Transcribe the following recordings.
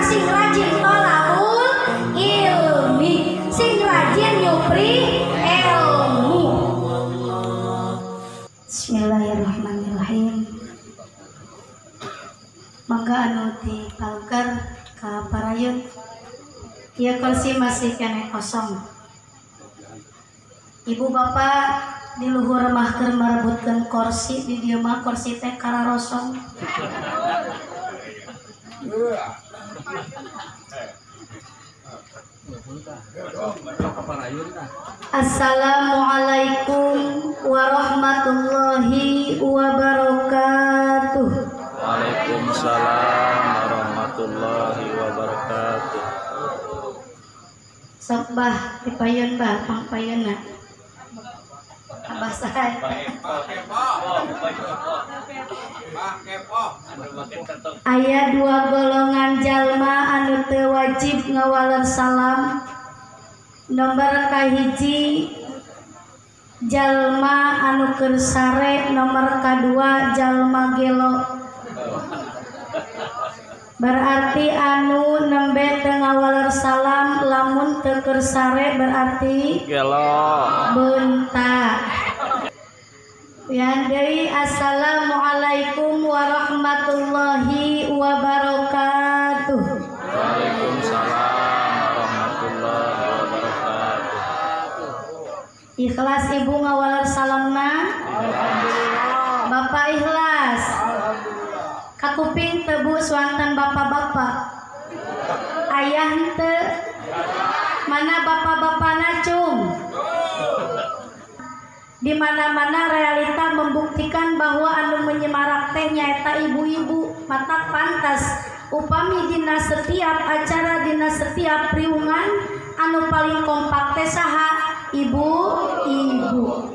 sing rajin tolabul ilmi, sing rajin nyupri ilmu. Bismillahirrahmanirrahim. Mangga anu di palker ka parayun. Ieu kursi masih keneh kosong. Ibu bapak di luhur mah keur merebutkeun kursi, di dieu mah kursi teh kararosong. Assalamualaikum warahmatullahi wabarakatuh. Waalaikumsalam warahmatullahi wabarakatuh. Sok bah dipayun bah pangpayunna. Abah saha? Aya dua golongan jalma anu teu wajib ngawaler salam. Nomor kahiji jalma anu keur sare, nomor kadua jalma gelo. Berarti anu nembe teu ngawaler salam lamun teu keur sare berarti gelo bentak. Yang deui assalamualaikum warahmatullahi wabarakatuh. Waalaikumsalam warahmatullahi wabarakatuh. Ikhlas ibu ngawaler salamna? Alhamdulillah. Bapak ikhlas? Alhamdulillah. Kakuping teu bu suanten bapak-bapak? Ayah henteu? Mana bapak-bapakna cung? Di mana-mana realita membuktikan bahwa anu menyemarak teh nyaeta ibu-ibu, mata pantas upami dina setiap acara, dina setiap riungan anu paling kompak teh saha? Ibu-ibu.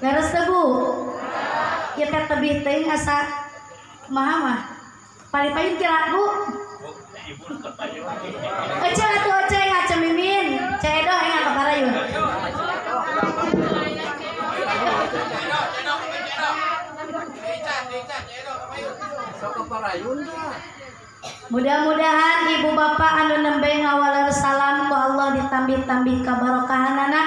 Leres teu bu? Ieu teh tebih teuing asa kumaha mah? Pali-payun kira bu? Ece atuh ece ngaca mimin, Ceu Edoh enga ka parayun. Mudah-mudahan ibu bapak anu nembe ngawaler salam ku Allah ditambih-tambih kabarokahanana,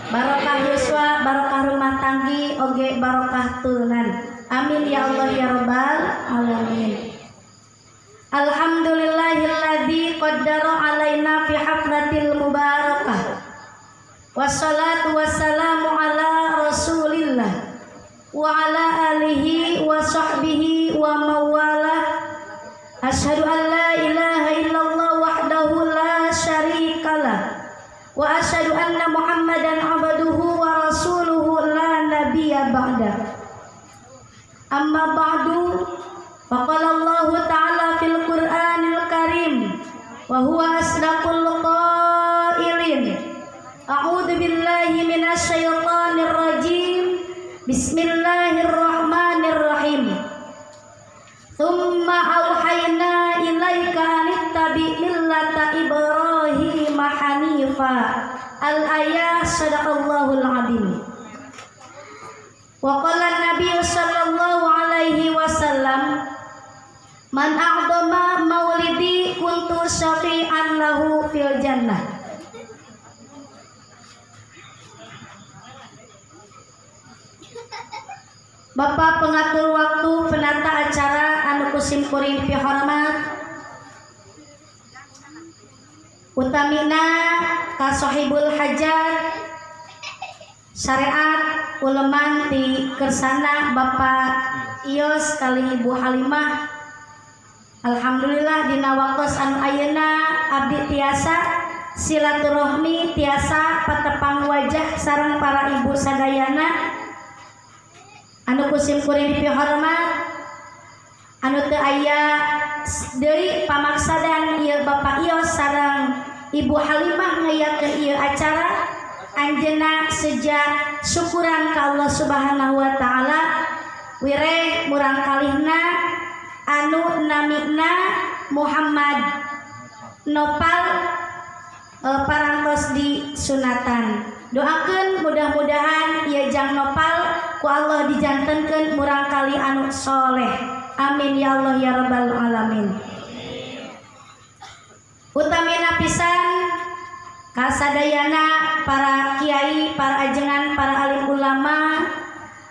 barokah yuswa, barokah rumah tanggi, oge barokah turunan. Amin ya Allah ya rabbal alamin. Alhamdulillahilladzi qaddara alaina fi haflatil mubarakah. Wassalatu wassalamu ala rasulillah wa ala alihi wa sahbihi wa mawalah. Asyhadu an la ilaha illallah wahdahu la syarikalah wa asyhadu anna Muhammadan abduhu wa rasuluhu la nabiyya ba'da. Amma ba'du, faqala Allahu ta'ala fil Qur'anil Karim wa huwa asdaqul qailin. A'udzu billahi minasyaitonir rajim. Bismillahirrahmanirrahim. Tsumma auhayna ilaika anittabi millata Ibrahim hanifa. Al-ayah, sadaqallahul azim. Wa qala an-nabiy sallallahu alaihi wasallam, man a'dhama maulidi kuntu syafi'an lahu fil jannah. Bapak pengatur waktu penata acara anu kusim kuring pihormat, utamina ka sahibul hajat syariat uleman ti kersana Bapak Iyos kali Ibu Halimah. Alhamdulillah dina waktos anu ayeuna abdi tiasa silaturahmi, tiasa patepang wajah sareng para ibu sadayana anu kusim kuring dipihormat, anu teu aya deui pamaksadan ieu Bapak Iyos sareng Ibu Halimah ngayakeun ieu acara. Anjeunna sejak syukuran ka Allah Subhanahu wa taala, wireh murang kalihna anu namina Muhammad Nopal parantos di sunatan. Doakeun mudah-mudahan ieu jang Nopal ku Allah dijantenkeun murang kali anu soleh. Amin ya Allah ya rabbal alamin. Utamina pisan kasadayana para kiai, para ajengan, para alim ulama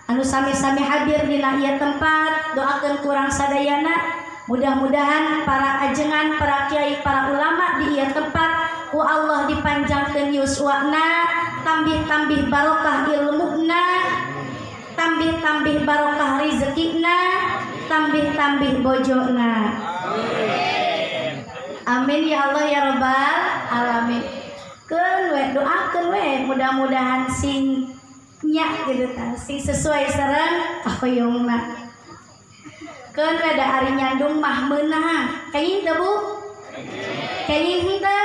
anu sami-sami hadir dina ieu tempat, doakeun kurang sadayana mudah-mudahan para ajengan, para kiai, para ulama di ieu tempat ku Allah dipanjangkeun yuswana, tambih-tambih barokah ilmuna, tambih-tambih barokah rezekina, tambih-tambih bojona. Amin ya Allah ya Rabbal alamin. Keun we doakeun we mudah-mudahan sing nya gitu ta, sing sesuai sareng kahoyongna. Keun we da ari nyandung mah meunang. Kenging teu Bu? Kenging henteu?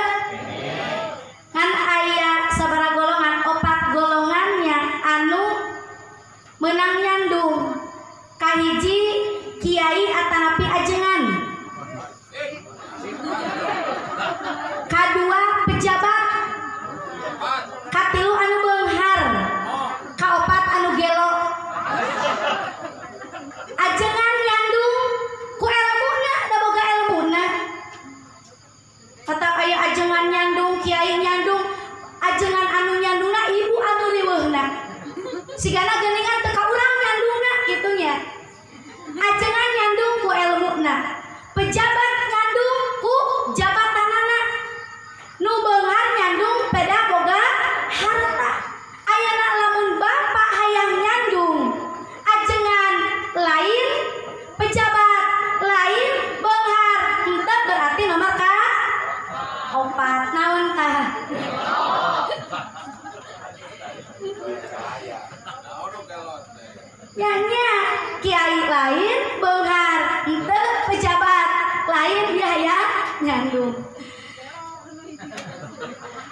Ngan aya sabaraha golongan, opat golongannya anu meunang nyandung. Kahiji kiai atanapi ajengan. Kadua pejabat, katilu anu beunghar, kaopat anu gelo. Ajengan nyandung ku elmuna, da boga elmuna. Kata aya ajengan nyandung, kiai nyandung, ajengan anu nyandungna ibu anu riweuhna. Sigana geuningan teu ka urang nyandungna kitu nya. Ajengan nyandung ku elmuna, pejabat nyandung ku jabatanana, nu beunghar nyandung peda boga harta. Ayeuna lamun bapak hayang nyandung ajengan lain, pejabat lain, beunghar henteu, berarti nomor ka opat. Naon tah? Nya kiai lain, beunghar henteu, pejabat lain, dia hayang nyandung.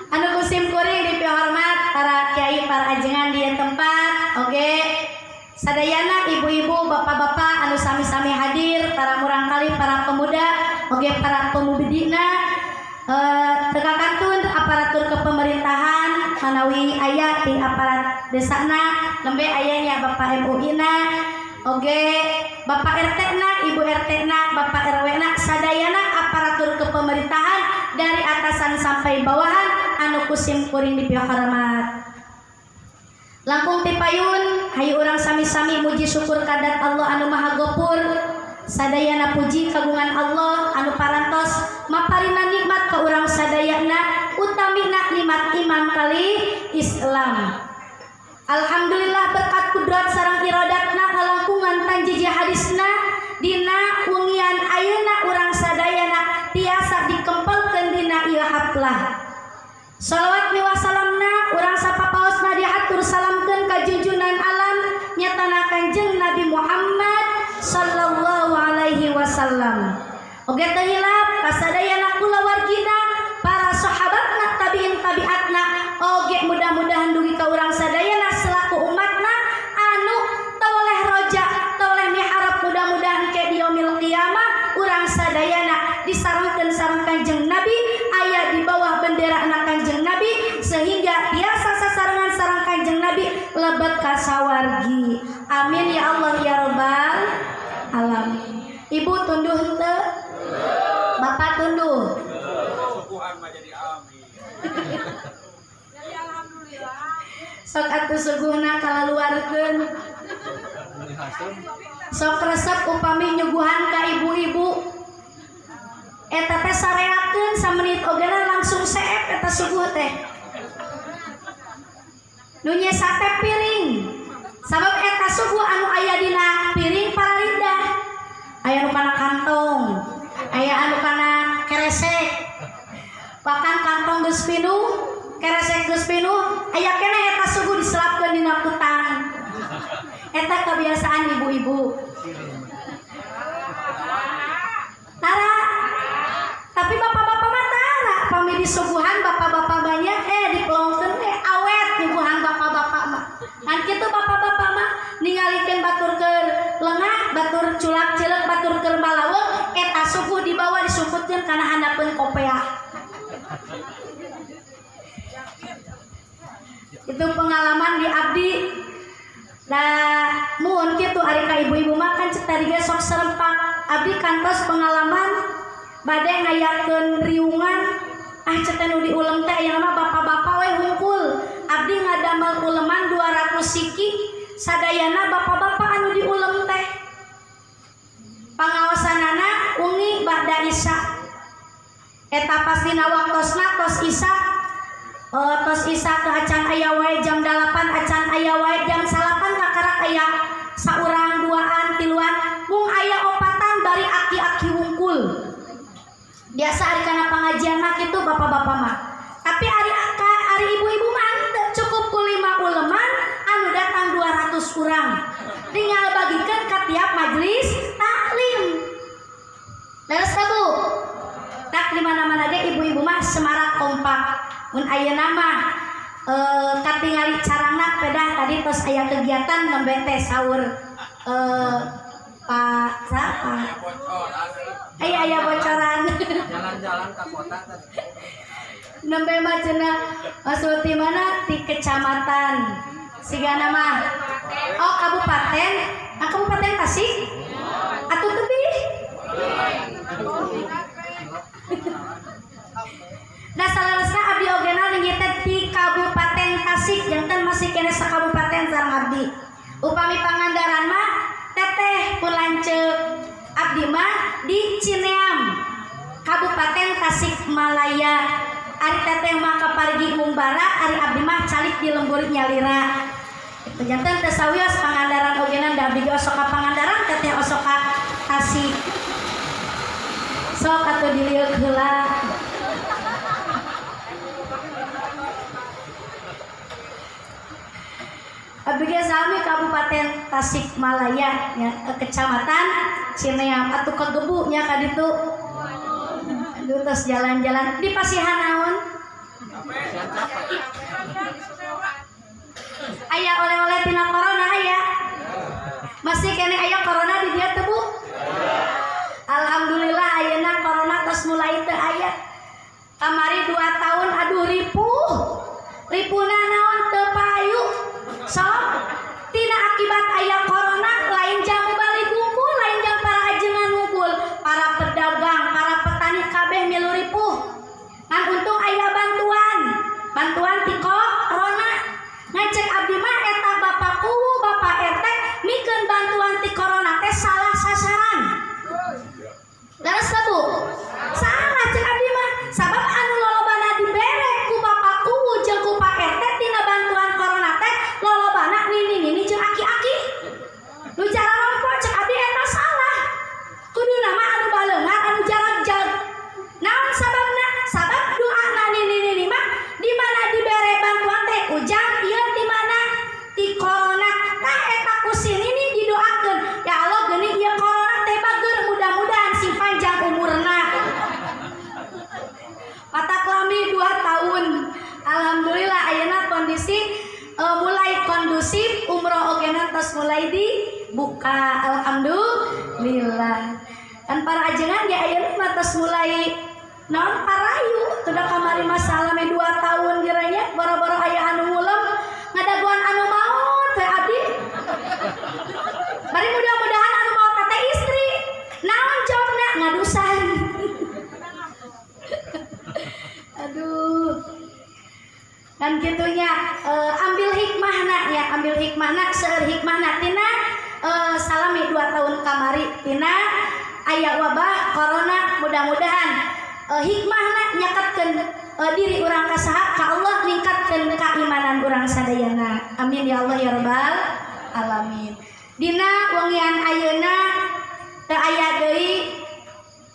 Anu kusim kuring dipihormat para kiai, para ajengan di tempat, oke. Sadayana ibu-ibu, bapak-bapak anu sami-sami hadir, para murangkali, para pemuda, oke, para pemudina, teka kantun aparatur kepemerintahan manawi aya di aparat desana, nembe ayanya Bapak MUI na, oke, Bapak RT na, Ibu RT na, Bapak RW na, sadayana aparatur kepemerintahan dari atasan sampai bawahan anu kusim kuring dipihormat. Langkung tipayun hayu urang sami-sami muji syukur kadat Allah anu maha gopur. Sadayana puji kagungan Allah anu parantos maparina nikmat ka urang sadayana, utamina nikmat iman kali Islam. Alhamdulillah berkat kudrat sareng iradatna ngalangkungan tanjiji hadisna dina wengian ayeuna urang sadayana tiasa dikempelkeun dina ieu haflah. Salawat miwah salamna urang sapapaosna dihatur salamkeun ka junjunan alam nyatana Kanjeng Nabi Muhammad sallallahu alaihi wasallam. Oge teu hilap kasadayana kulawargina, para sahabatna, tabiin tabiatna, oge mudah-mudahan dugi ka urang sadayana selaku umatna anu toleh roja, toleh miharap mudah-mudahan ke di yaumil qiyamah urang sadayana disarengkeun sareng Kanjeng Nabi, aya di bawah bendera anak Kanjeng Nabi sehingga tiasa sasarengan sareng Kanjeng Nabi lebet ka sawargi. Amin ya Allah ya Rabbal alamin. Ibu tunduh henteu? Bapak tunduh. Sok atuh suguhna kalaluarkeun. Sok resep upami nyuguhan ka ibu-ibu. Eta teh sareakeun samenit ogena langsung seep eta suguh teh. Nu nyesa teh piring. Sabab eta suguh anu aya dina piring pararidah. Aya nu kana kantong, aya anu kana keresek. Bahkan kantong geus pinuh, keresek geus pinuh, aya keneh eta suguh diselapkeun dina kutang. Eta kebiasaan ibu-ibu. Tara. Tapi bapak-bapak mah tara, pami disuguhan bapak-bapak banyak dipelongkeun awet nyuguhan bapak-bapak mah. Ngan kitu bapak-bapak mah ningalikeun batur keur lengah, batur culak cileuk, batur keur malaweng, eta suguh dibawa disungkutkeun kana handapeun kopeah. Itu pengalaman di abdi. Da muhun kitu ari ka ibu-ibu mah kan cek tadi ge sok serempak. Abdi kantos pengalaman Bade ngayakeun riungan ah ceten nu diulem teh ayeuna mah bapak-bapak we hungkul. Abdi ngadamel uleman 200 siki sadayana bapak-bapak anu diulem teh. Pangaosanana wengi ba'da isya. Eta pastina waktosna tos isya. Tos isya ke acan aya wae jam 8 acan aya wae jam 9 kakarak aya saurang duaan tiluan mung aya opatan bari aki-aki wungkul. Biasa ari kana pengajian mah kitu bapak-bapak mah. Tapi ari ari ibu-ibu mah cukup ku 5 uleman anu datang 200 urang. Tinggal bagikeun ka tiap majelis taklim. Leres teh Bu? Tak di mana-mana ge ibu-ibu mah semarak kompak. Mun ayeuna mah katingali carangna pedah tadi tos aya kegiatan nembe teh sahur Pak siapa? Aya aya bocoran. Jalan-jalan ke kota tadi. Nembe mah cenah masuk di mana? Di kecamatan. Sigana mah. Oh, kabupaten. Ah, kabupaten Tasik? Atuh tebih. Nah, saleresna abdi ogena linggih teh di Kabupaten Tasik, janten masih keneh sakabupaten sareng abdi. Upami Pangandaran mah teteh pun lanceuk. Abdi mah di Cineam, Kabupaten Tasikmalaya. Ari teteh mah kaparigi Mumbara, ari abdi mah calik di lembur nyalira. Itu janten teu sawios Pangandaran ogena da abdi ge osok ka Pangandaran, teteh osok ka Tasik. Sok atuh dilieuk heula. Abdi ge sami Kabupaten Tasikmalaya nya, Kecamatan Cineam atuh kagebu nya ka ditu. Aduh tos jalan-jalan di pasihan naon? Aya oleh-oleh tina corona aya. Masih keneh aya corona di dieu teh Bu? Alhamdulillah ayeuna corona tos mulai teu aya. Kamari 2 tahun aduh ripuh. Ripuhna naon teu payu. Sok tina akibat aya corona lain jamu balik ngumpul, lain jam para ajengan ngumpul, para pedagang, para petani kabeh milu ripuh. Ngan untung aya bantuan, bantuan ti corona. Ngecek abdi mah eta bapak kuwu, bapak RT mikeun bantuan ti corona teh salah sasaran. Leres teh Bu? Salah cek abdi mah, sabab anu lolobana dibere ku bapak kuwu jeung ku Pak RT tina bantuan corona teh lolobana nini-nini jeung aki-aki. Nu cara rompok cek abdi eta salah. Kuduna mah anu baleungan anu jarak-jag. Naon sababna? Sabab doana nini-nini mah di mana dibere bantuan teh ujang ieu di mana ti corona. Tah eta ku si nini didoakeun, ya Allah geuning ieu corona teh bager mudah-mudahan sing panjang umurna. Patak lami 2 tahun. Alhamdulillah ayeuna kondisi mulai kondusif, umroh ogena tos mulai dibuka. Alhamdulillah. Kan para ajengan ge ayeuna mah tos mulai naon parayu, teu da kamari masalah me 2 tahun kiranya boro-boro aya anu ngulem ngadaguan anu maot we abdi. Bari mudah-mudahan anu maot teh istri. Naon jawabna ngadusan. Aduh. Dan gitunya ambil hikmahna ya, ambil hikmahna, seueur hikmahna tina salami 2 tahun kamari tina aya wabah corona, mudah-mudahan hikmahna nyaketkeun diri urang ka saha ka Allah, ningkatkeun keimanan urang sadayana. Amin ya Allah ya rabbal alamin. Dina wengian ayeuna teu aya deui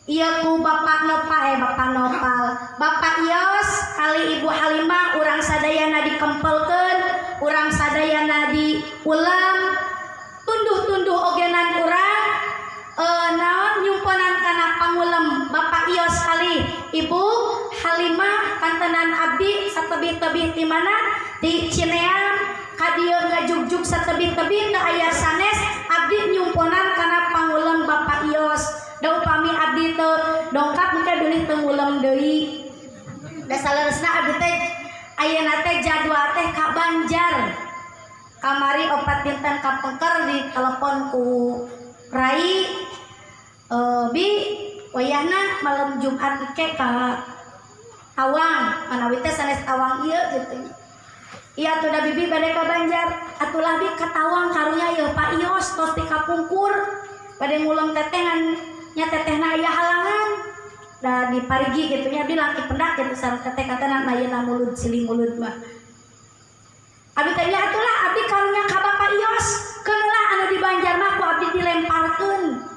ieu ku Bapak Nopal, Bapak Nopal, Bapak Yos kali Ibu Halimah, urang sadayana dikempelkeun, urang sadayana diulam, tunduh-tunduh ogenan urang naon nyumponan kana pangulem Bapak Yos kali Ibu Halimah kantenan abdi satebih-tebih di mana di Cineam ka dieu ngajugjug satebih-tebih teu aya sanes abdi nyumponan kana pangulem Bapak Yos. Da upami abdi teu dongkap mungkin bilih teu ngulem deui. Da saleresna abdi teh ayeuna teh jadwal teh ka Banjar. Kamari 4 dinten kapengker di telepon ku Rai bi Wayahna malam Jumat ke ka Tawang, manawi teh sanes Tawang ieu gitu. Iya atuh da bibi bade ka Banjar, atuh bi ka Tawang karunya ieu Pak Ios tos ti kapungkur. Bade ngulem teteh ngan nya tetehna aya halangan. Da di parigi gitu nya abdi laki pendak gitu sareng teteh katana ayeuna mulud silih mulud mah. Abdi teh nya atulah abdi karunya ka Bapak Ios, keun lah anu di Banjar mah ku abdi dilemparkeun.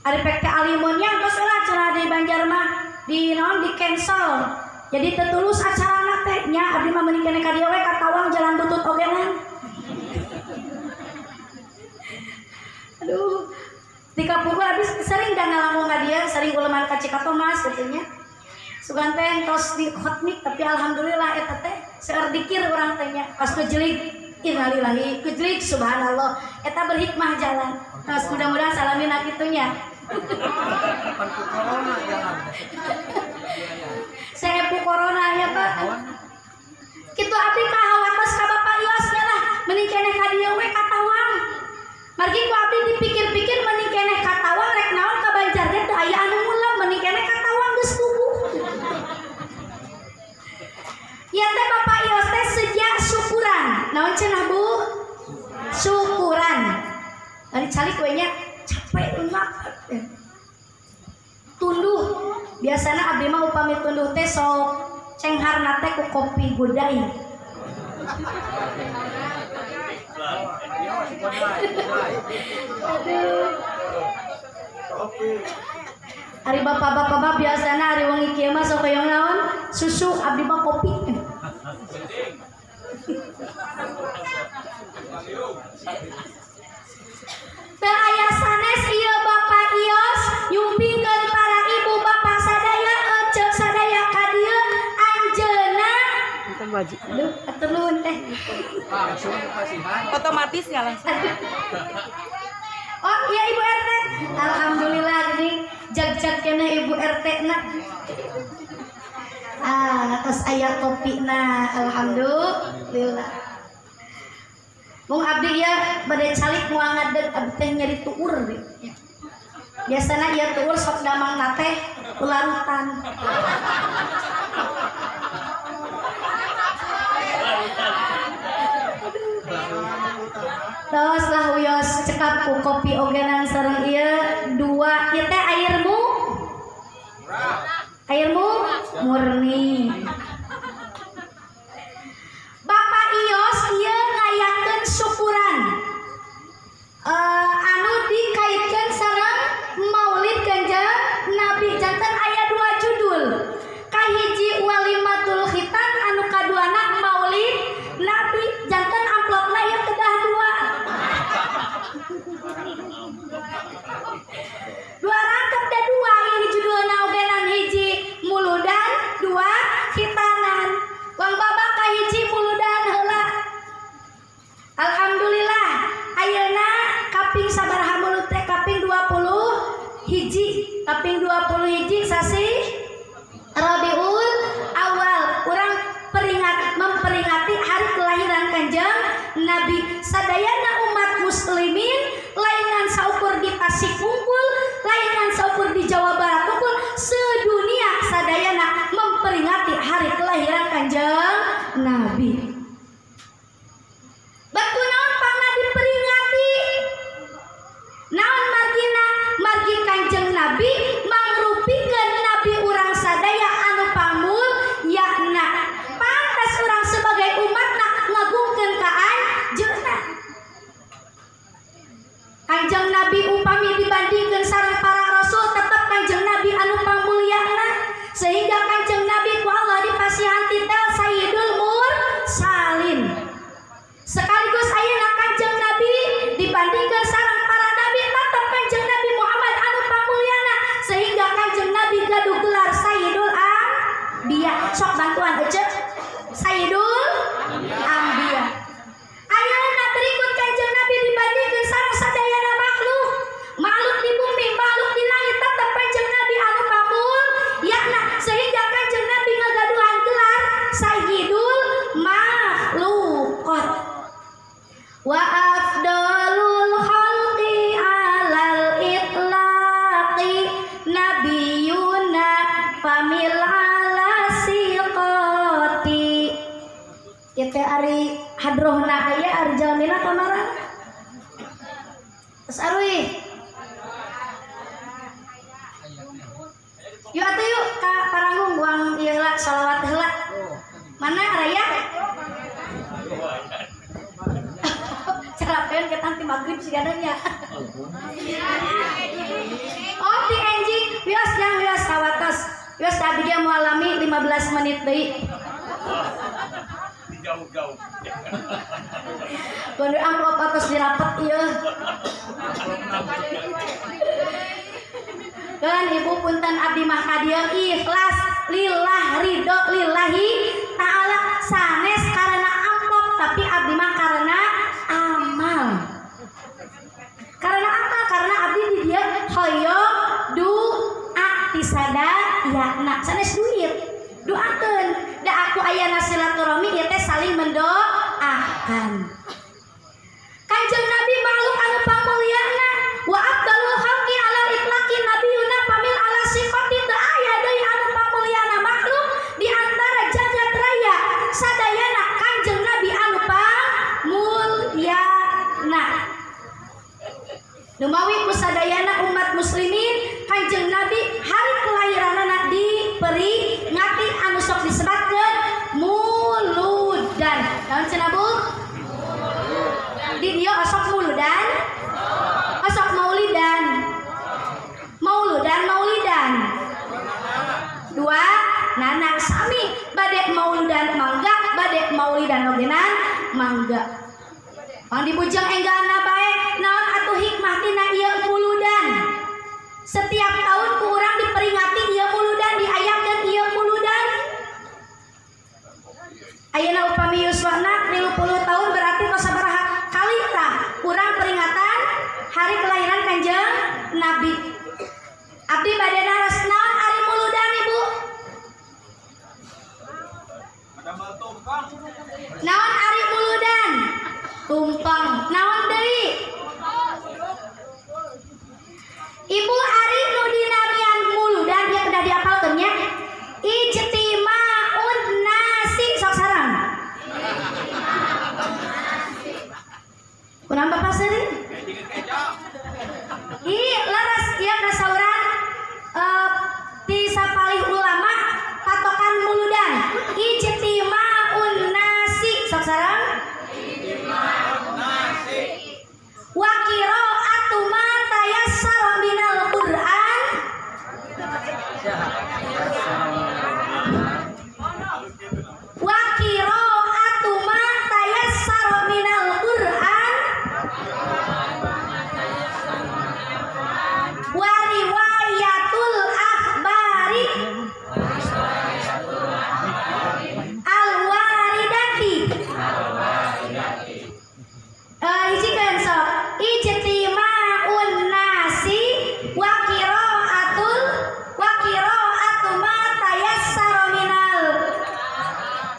Ari pek teh alimunnya geus lah cenah di Banjar mah di naon di cancel. Jadi tetulus acarana teh nya abdi mah mending keneh ka dieu we ka Tawang jalan butut ogenan. Aduh, di kapungkur abdi sering da ngalangkung ka dieu, sering uleman ka Cikatomas kitu nya. Sugan teh tos di khotmik tapi alhamdulillah eta teh seueur dikir urang teh nya. Pas kejelig innalillahi, kejelig subhanallah, eta berhikmah jalan. Terus mudah-mudahan salamina kitu nya. Kapan ku corona jalan. Seepu corona ya Pak. Kitu abdi kahawatos ka Bapak Ios nya lah, mending keneh ka dieu we ka Tawang. Margi ku abdi dipikir-pikir mending keneh ka Tawang rek naon ka Banjar ge teu aya anu mulem, mending keneh ka Tawang geus puguh. Ya teh Bapak Ios teh sejak syukuran. Naon cenah Bu? Syukuran. Ari calik we nya capek emak. Tunduh. Biasana abdi mah upami tunduh teh sok cengharna teh ku kopi godai. Aduh. Ari bapak-bapak mah biasana ari wengi kieu mah sok hoyong naon? Susu, abdi mah kopi. Teu aya sanes ieu Bapak Ios nyumpingkeun para ibu bapak sadaya eceu sadaya ka dieu anjeunna. Aduh, atur nuhun teh. Langsung dipasihan. Otomatis ya langsung. Oh iya Ibu RT. Alhamdulillah geuning jag-jag keneh Ibu RT na. Ah, tos aya kopina, alhamdulillah. Mung abdi ya bade calik moal ngadeg abdi teh nyeri tuur. Biasana ieu tuur sok damangna teh ularutan. Tos lah wios cekap ku kopi ogenan sareng ieu dua ieu teh airmu airmu murni. Bapak Ios ieu ngayakeun syukuran anu dikaitkeun sareng Maulid Kanjeng Nabi. Janten aya dua judul, kahiji Walimatul Khitan anu kaduana Maulid Nabi. Janten amplopna ieu kedah dua. Dua rangkep da dua ini judulna ogenan hiji muludan dua khitanan. Wang babak kahiji muludan heula. Alhamdulillah ayeuna kaping sabaraha mulut teh kaping 20 hiji, kaping 20 hiji sasih Rabiul Awal. Urang memperingati hari kelahiran Kanjeng Nabi. Sadayana umat muslimin lainan saukur di Tasik unggul, lainan saukur di Jawa Barat unggul, sedunia sadayana memperingati hari kelahiran Kanjeng Nabi. Baku naon pangna diperingati? Naon margina? Margi Kanjeng Nabi mangrupikeun nabi urang sadaya anu pamul yakna. Pantas urang sebagai umatna ngagungkeun ka anjeunna. Kanjeng Nabi upami dibandingkeun sareng para rasul tetep Kanjeng Nabi anu pamulyana, sehingga Kanjeng Nabi ku Allah dipasihan titel Sayyidul Mursalin. Sekaligus ayeuna Kanjeng Nabi dibandingkeun sareng para nabi tetep Kanjeng Nabi Muhammad anu pamulyana, sehingga Kanjeng Nabi gaduh gelar Sayyidul Anbiya. Sok bantuan ece Sayyidul Anbiya. Ayeuna berikut Kanjeng Nabi dibandingkeun sareng sadayana makhluk, makhluk di bumi, makhluk di langit tetep Kanjeng Nabi anu pamulyana, sehingga Kanjeng Nabi ngagaduhan gelar Terus aruih. Yuk atuh yuk ka Paranggung buang ieu heula sholawat heula. Mana raya? Carapeun ke tang ti magrib sigana nya. Oh ti enjing wios jang wios sawatos. Wios abdi ge moal lami 15 menit deui. Jauh-jauh. Gondol amplop atos dirapet ieu. Kan ibu punten abdi mah ka dieu ikhlas lillah ridho lillahi ta'ala sanes karena amplop tapi abdi mah karena amal. Karena apa? Karena abdi di dieu hoyong doa ti sadayana sanes duit. Doakeun da aku ayana silaturahmi ieu teh saling mendoakan. Kanjeng Nabi makhluk anu pamulyana wa afdalul khalqi alal itlaqi nabiyuna pamil ala sifati teu aya deui anu pamulyana makhluk di antara jagat raya sadayana Kanjeng Nabi anu pamulyana. Numawi ku sadayana umat muslimin Kanjeng Nabi hari kelahiranana diperingati anu sok disebatkeun muludan. Naon cenah Bu? Di dieu osok muludan, osok maulidan, mauludan maulidan. Dua nanak sami bade mauludan mangga, bade maulidan ogenan mangga. Pang dibujeng enggalna bae naon atuh hikmah tina ieu muludan. Setiap tahun ku urang diperingati ieu muludan, diayakeun ieu muludan. Ayeuna upami yuswana 30 tahun berarti tos sabaraha kali tah urang peringatan hari kelahiran Kanjeng Nabi. Abdi bade naros naon ari muludan Ibu? Naon ari muludan? Tumpeng. Naon deui? Ibu ari nu dinamian muludan ieu kedah diapalkeun nya. Ijtimaun nasi sok sareng. Kunaon Bapak seuri? Ih, leres ieu kasauran ti sapalih ulama patokan muludan. Ijtimaun nasi sok sareng. Ijtimaun nasi. Wa qira'atu ma tayassara minal Qur'an. Wa qira'atu ma tayassara minal Qur'an. Wa riwayatul akhbari al-waridati. Hijikeun sok ijtimaun nasi wa qira'atul wa qira'atu ma tayassara minal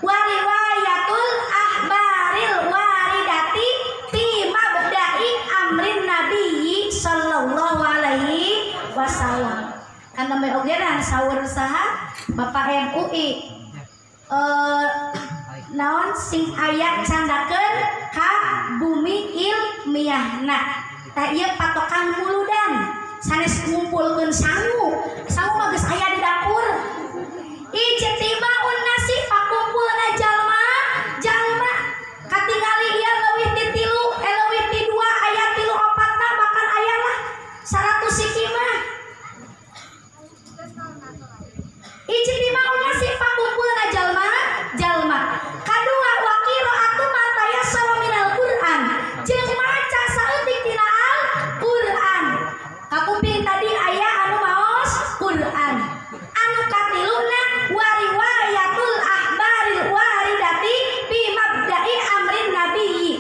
wa riwayatul akhbaril waridati fi mabda'i amrin nabiyyi sallallahu alaihi wasallam. Kan nembe ogeran saur saha Bapak MUI naon sing aya candakeun ka bumi ilmiahna. Tah ieu patokan muludan sanes ngumpulkeun sangu. Sangu mah geus aya di dapur. Ijtimaun nasi pakumpulna jalma, jalma katingali ieu leuwih ti tilu, leuwih ti dua aya tilu opatna bahkan aya lah 100 siki mah. Ijtimaun nasi pakumpulna jalma, jalma. Kadua wa qira'atu ma tayassara minal Qur'an. Jeung maca saeutik tina Al-Qur'an. Kakuping tadi aya anu maos Qur'an. Anu katiluna wa riwayatul akhbaril waridati fi mabda'i amrin nabiyyi.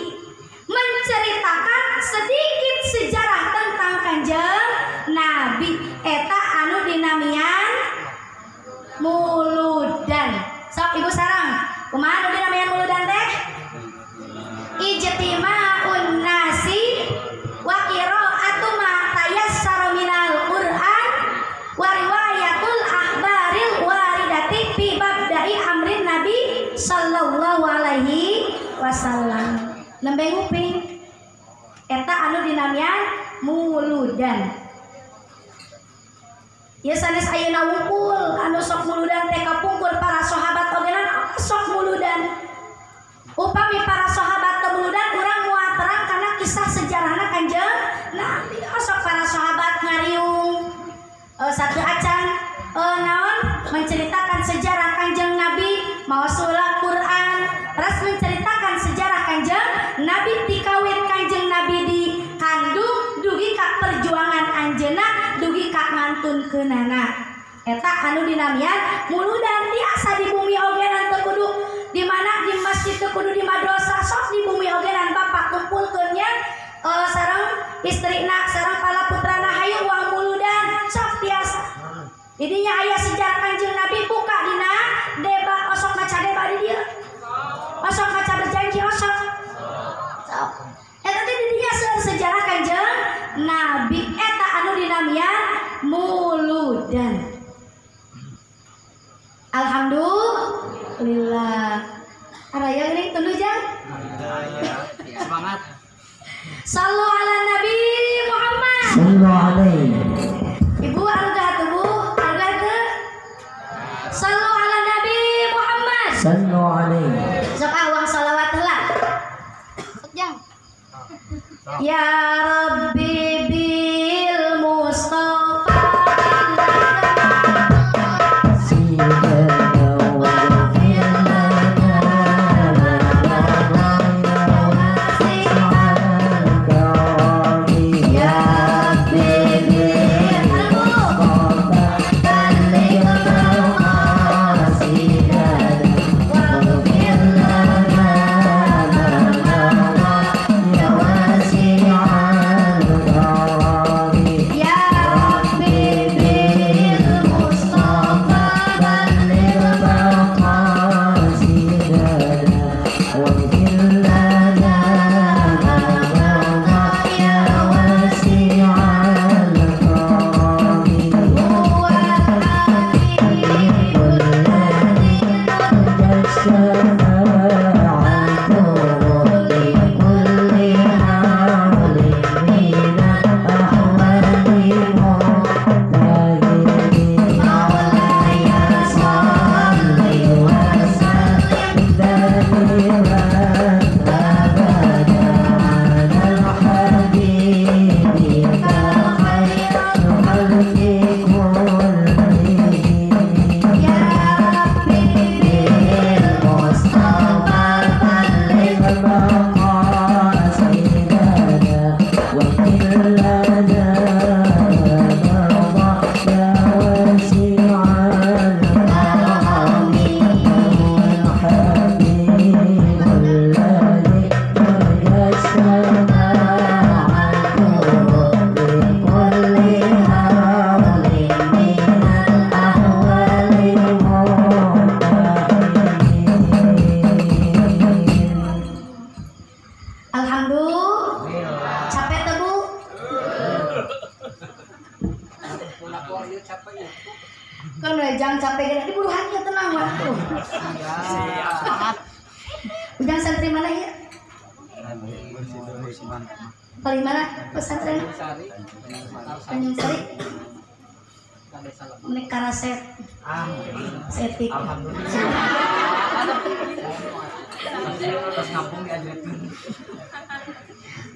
Menceritakan sedikit sejarah tentang Kanjeng Nabi. Eta anu dinamian muludan. Sok ibu sarang, kumaha anu dinamian muludan teh? Ijtimaun nasi wa qira'atu ma tayassara minal Qur'an wa riwayatul akhbaril waridati fi mabda'i amrin nabi sallallahu alaihi wasallam. Nembe nguping eta anu dinamian muludan. Ya sanes ayeuna wungkul anu sok muludan teh kapungkur para sahabat ogenan sok muludan. Upami para sahabat teu muludan urang moal terang karena kisah sejarahna Kanjeng Nabi. Sok para sahabat ngariung satu acan naon menceritakan sejarah Kanjeng Nabi, maosula Quran, terus menceritakan sejarah Kanjeng Nabi tikawit Kanjeng Nabi dikandung dugi ka perjuangan anjeunna dugi ka ngantunkeunana. Eta anu dinamian muludan tiasa di bumi ogenan teu kudu di mana di masjid teu kudu di madrasah, sok di bumi ogenan bapak kumpulkeun nya sareng istrina sareng pala putrana hayu uang muludan sok tiasa. Didinya aya sejarah Kanjeng Nabi buka dina deba osok maca deba di dieu. Osok maca berjanji osok. Sok. Eta teh didinya sejarah Kanjeng Nabi eta anu dinamian muludan. Alhamdulillah. Araya geuning tunduh jang? Semangat. Sallu ala Nabi Muhammad. Sallu alaihi. Ibu arugah atuh Bu, arugah teu? Sallu ala Nabi Muhammad. Sallu alaihi. Sok ah uang salawat heula. Sok jang. Ya Rabbi bil Mustafa Ujang santri mana ya? Paling mana pesantren? Tanjung Sari. Menik karaset. Setik.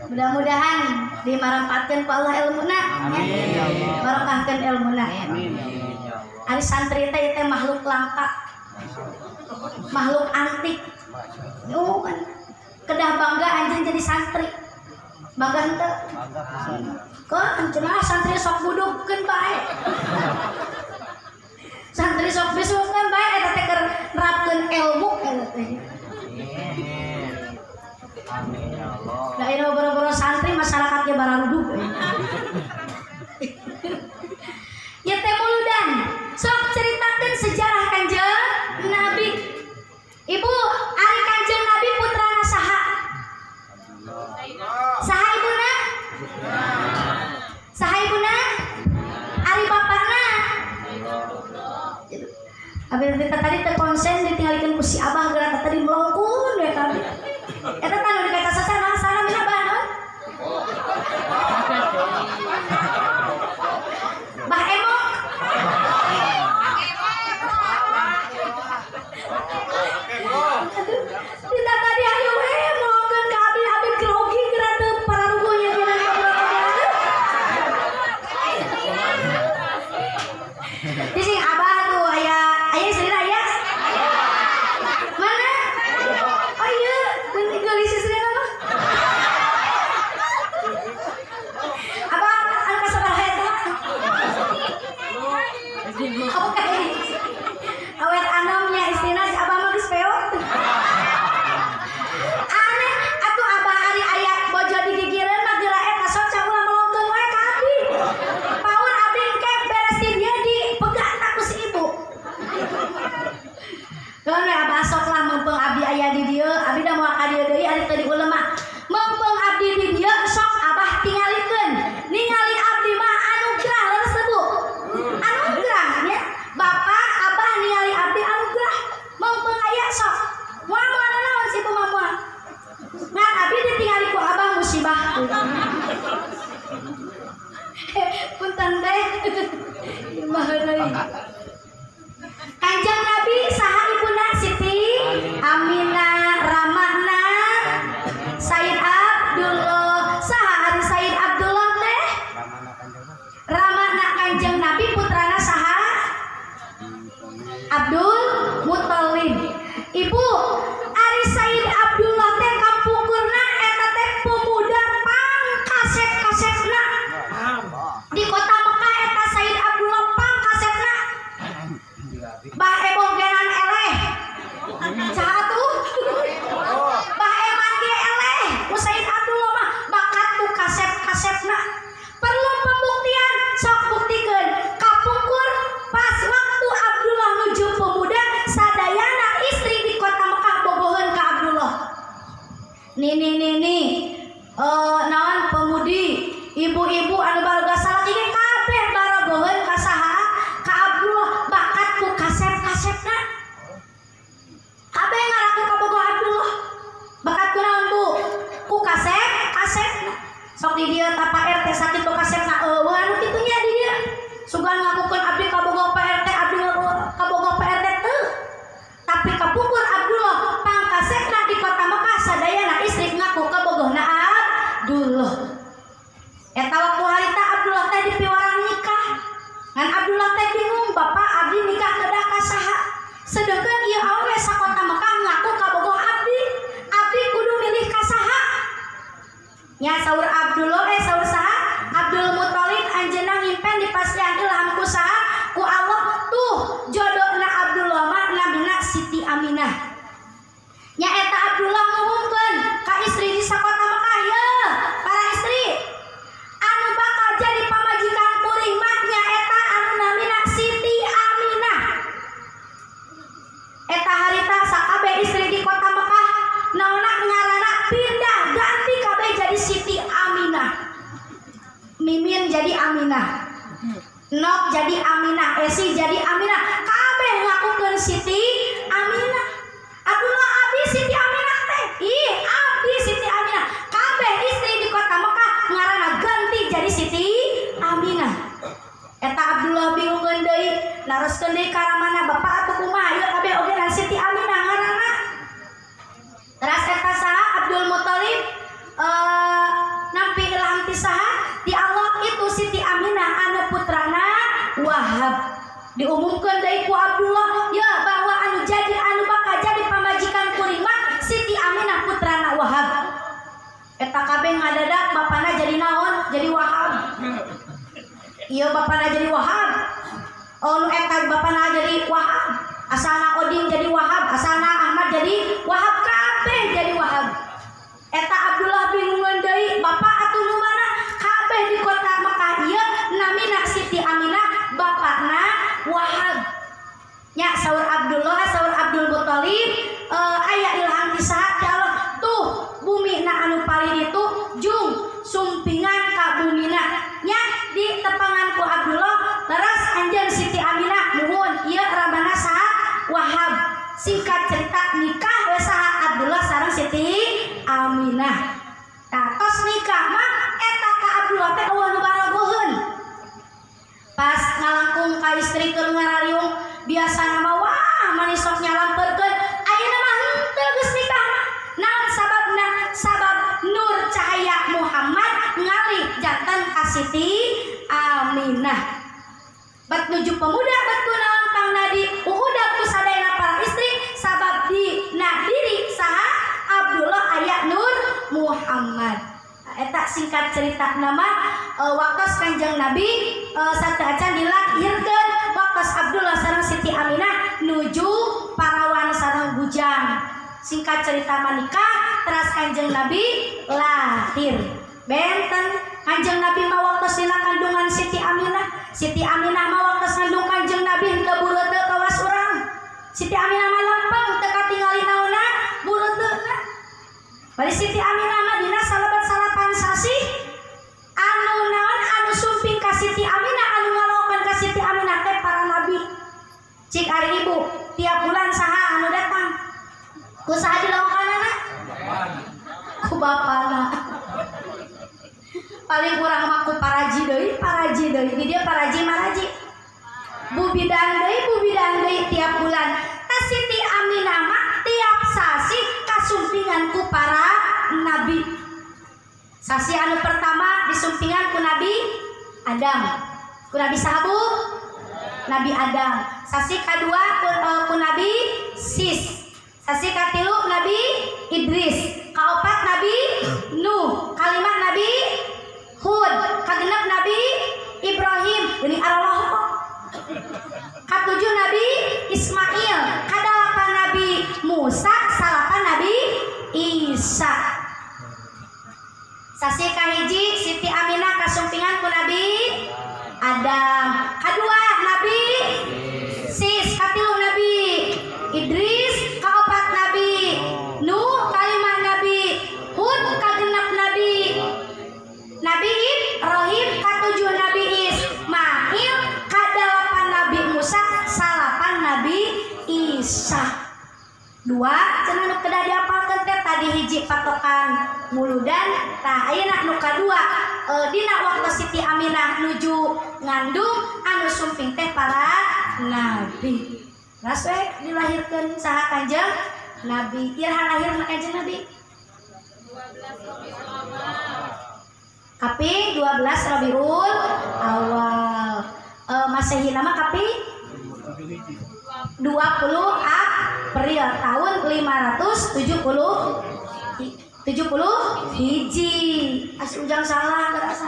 Mudah-mudahan dimarampatkeun ku Allah ilmuna, barokahkeun ilmuna. Ari santri teh teh makhluk langka, makhluk antik. Oh kan, kedah bangga anjeun jadi santri. Bangga henteu? Kok cenah santri sok budugkeun bae. Santri sok bisukeun bae eta teh keur nerapkeun ilmu eta teh. Amin ya Allah. Da ieu boro-boro santri masyarakatnya bararudug. Ya teh muludan. Sok ceritakeun sejarah Kanjeng Nabi. Ibu, ari Kanjeng Nabi putrana saha? Saha ibuna? Saha ibuna? Ari bapana? Abi tadi teu konsen ditinggalikeun ku si Abah geura tadi melongkun we kabeh. Eta tah nu di kaca sasana sana mina abah naon? Punten teh. Ieu mah heureuy. Kanjeng Nabi saha ibuna Siti Aminah, ramana Sayyid Abdullah. Saha ari Sayyid Abdullah teh? Ramana Kanjeng Nabi putrana saha? Abdul Muthalib. Ibu, ari Sayyid Abdullah teh kapungkurna eta teh pemuda pangkasep-kasepna. Di kota Mekah eta Sayyid Abdullah pangkasepna. Bah eboh genan eleh. Saha tuh? Bah eman ge eleh. Ku Sayyid Abdullah mah bakat ku kasep-kasepna. Perlu pembuktian, sok buktikeun. Kapungkur pas waktu Abdullah nuju pemuda, sadayana istri di kota Mekah bogoheun ka Abdullah. Nini nini, naon pemudi, ibu-ibu anu baroga salaki ge kabeh barogoheun ka saha? Ka Abdullah, bakat ku kasep-kasepna. Kabeh ngaraku ka bogoh Abdullah. Bakat ku naon Bu? Ku kasep-kasepna. Sok di dieu ta Pak RT sakit ku kasepna eueuh anu kitu nya di dieu. Sugan ngakukeun abdi kabogoh Pak RT, abdi kabogoh Pak RT teu. Tapi kapungkur Abdullah pangkasepna di kota Mekah sadayana istri ngaku kabogohna Abdullah. Eta waktu harita Abdullah teh dipiwarang nikah. Ngan Abdullah teh bingung, bapak abdi nikah kedah ka saha? Sedengkeun ieu awewe sakota Mekah ngaku kabogoh abdi. Abdi kudu milih ka saha? Nya saur Abdullah saur saha? Abdul Muthalib anjeunna ngimpen dipasihan ilham ku saha? Ku Allah tuh jodohna Abdullah mah namina Siti Aminah. Nya eta Abdullah ngumumkeun ka istri di sakota Mekah, ye para istri anu bakal jadi pamajikan kuring mah nya eta anu namina Siti Aminah. Eta harita sakabeh istri di kota Mekah naonna ngaranna pindah ganti kabeh jadi Siti Aminah. Mimin jadi Aminah, Nok jadi Aminah, Esi jadi Aminah, kabeh ngakukeun Siti Aminah. Abdullah abdi Siti Aminah teh, ih abdi Siti Aminah. Kabeh istri di kota Mekah ngaranna ganti jadi Siti Aminah. Eta Abdullah bingungeun deui, naroskeun deui ka ramana, bapak atuh kumaha ieu kabeh oge dan Siti Aminah ngaranna. Teras eta saha Abdul Muthalib nampi ilham ti saha? Di Allah itu Siti Aminah anu putrana Wahab. Diumumkeun deui ku Abdullah ya bahwa anu jadi anu bakal jadi pamajikan kuring mah Siti Aminah putrana Wahab. Eta kabeh ngadadak bapana jadi naon? Jadi Wahab. Ieu bapana jadi Wahab. Oh nu eta bapana jadi Wahab. Asalna Oding jadi Wahab, asalna Ahmad jadi Wahab, kabeh jadi Wahab. Eta Abdullah bingungeun deui, bapak atuh nu mana? Kabeh di kota Mekah ieu namina Siti Aminah, bapakna Wahab. Nya saur Abdullah, saur Abdul Muthalib, aya ilham ti saha ti Allah tuh bumina anu paling itu jung sumpingan ka bumina. Nya di tepangan ku Abdullah leres anjeun Siti Aminah nuhun ieu ramana saha? Wahab. Singkat cerita nikah we saha Abdullah sareng Siti Aminah. Tah tos nikah mah eta ka Abdullah teh eueuh nu barogoheun. Pas ngalangkung ka istri keur ngarariung biasana mah wah mani sok nyalamperkeun, ayeuna mah henteu geus nikah mah. Naon sababna? Sabab nur cahaya Muhammad ngalih janten ka Siti Aminah. Bat nuju pemuda bat kunaon pangnadi uhudak ku sadayana para istri sabab di na diri saha Abdullah aya nur Muhammad. Eta singkat cerita nama waktos Kanjeng Nabi sateuacan dilahirkeun waktos Abdullah sareng Siti Aminah nuju parawan sareng bujang. Singkat cerita menikah teras Kanjeng Nabi lahir. Benten Kanjeng Nabi mah waktos dina kandungan Siti Aminah. Siti Aminah mah waktos ngandung Kanjeng Nabi henteu bureuteu kawas urang. Siti Aminah mah lempeng teu katingali naonna bureuteuna. Bari Siti Aminah mah dina salabat salapan sasih anu naon anu sumping ka Siti Aminah anu ngalokan ka Siti Aminah teh para nabi. Cik ari ibu tiap bulan saha anu datang? Ku saha dilawakanana? Ku bapana. Paling kurang mah ku paraji deui, paraji hiji deui. Di dieu paraji maraji. Bu bidan deui tiap bulan. Tah Siti Aminah mah tiap sasi kasumpingan ku para nabi. Sasi anu pertama disumpingan ku Nabi Adam. Ku Nabi saha Bu? Nabi Adam. Sasi kadua ku Nabi Sis. Sasi katilu Nabi Idris. Kaopat Nabi Nuh. Kalima Nabi Hud. Kagenep Nabi Ibrahim. Ini arwah kok. Katujuh Nabi Ismail. Kadalapan Nabi Musa. Salapan Nabi Isa. Sasi kahiji Siti Aminah kasumpingan ku Nabi Adam. Kadua Nabi Sis, katilu Nabi Idris, kaopat Nabi Nuh, kalima Nabi Hud, kagenep Nabi Nabi Ibrahim, katujuh Nabi Ismail, kadalapan Nabi Musa, salapan Nabi Isa. Dua cenah nu kedah diapalkeun teh tadi hiji patokan muludan, tah ayeuna nu kadua dina waktu Siti Aminah nuju ngandung anu sumping teh para nabi. Geus we dilahirkeun saha Kanjeng Nabi. Iraha lahirna Kanjeng Nabi? 12 Rabiul Awal. Kaping 12 Rabiul Awal. Masehi nama kaping 20 April tahun 570 hiji. As ujang salah kerasa.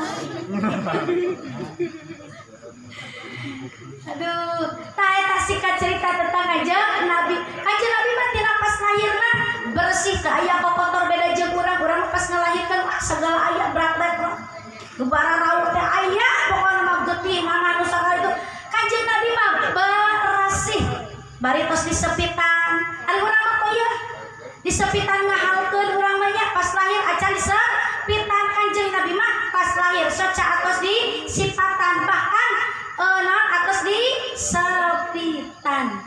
Aduh, tah eta singkat cerita tentang Kanjeng Nabi. Kanjeng Nabi mah tina pas lahirna bersih teu aya kokotor beda jeung urang. Urang pas ngalahirkeun wah segala aya berat-berat. Nu bararaut teh aya pokona mah getih mana nu sagala itu. Kanjeng Nabi mah bersih. Bari tos disepitan. Ari urang mah ieu disepitan ngahalkeun urang mah nya pas lahir acan disepitan. Kanjeng Nabi mah pas lahir soca atos disipatan bahkan naon atos disepitan.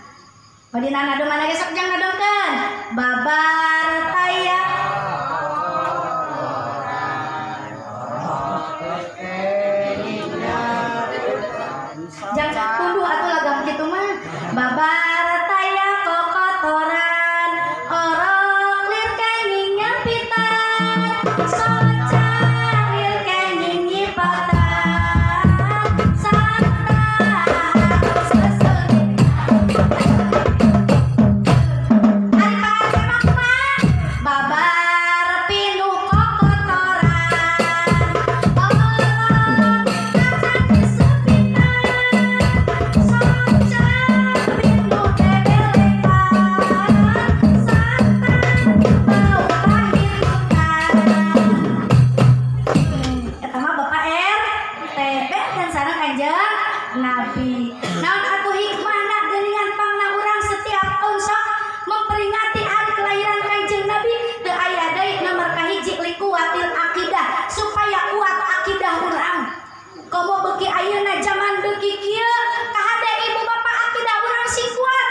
Badina nadom mana ge sok jang nadomkeun babar taya jang tunduh atuh lagam kitu mah babar taya kokotoran orok lir kenging nyepitan soca lir kenging nyipatan sarta sesulit. Ari Pak mah babar pinuh kokotoran orok kaca disepitan soca pinuh bebelekan sarta bau pahirutan. Eta mah Bapak RT dan sareng Kanjeng Nabi. Naon atuh hikmahna geuningan pangna urang setiap tahun sok memperingati hari kelahiran Kanjeng Nabi teu aya deui nomor kahiji likuwatil akidah supaya kuat akidah urang. Komo beuki ayeuna zaman beuki kieu kahade ibu bapak akidah urang sing kuat.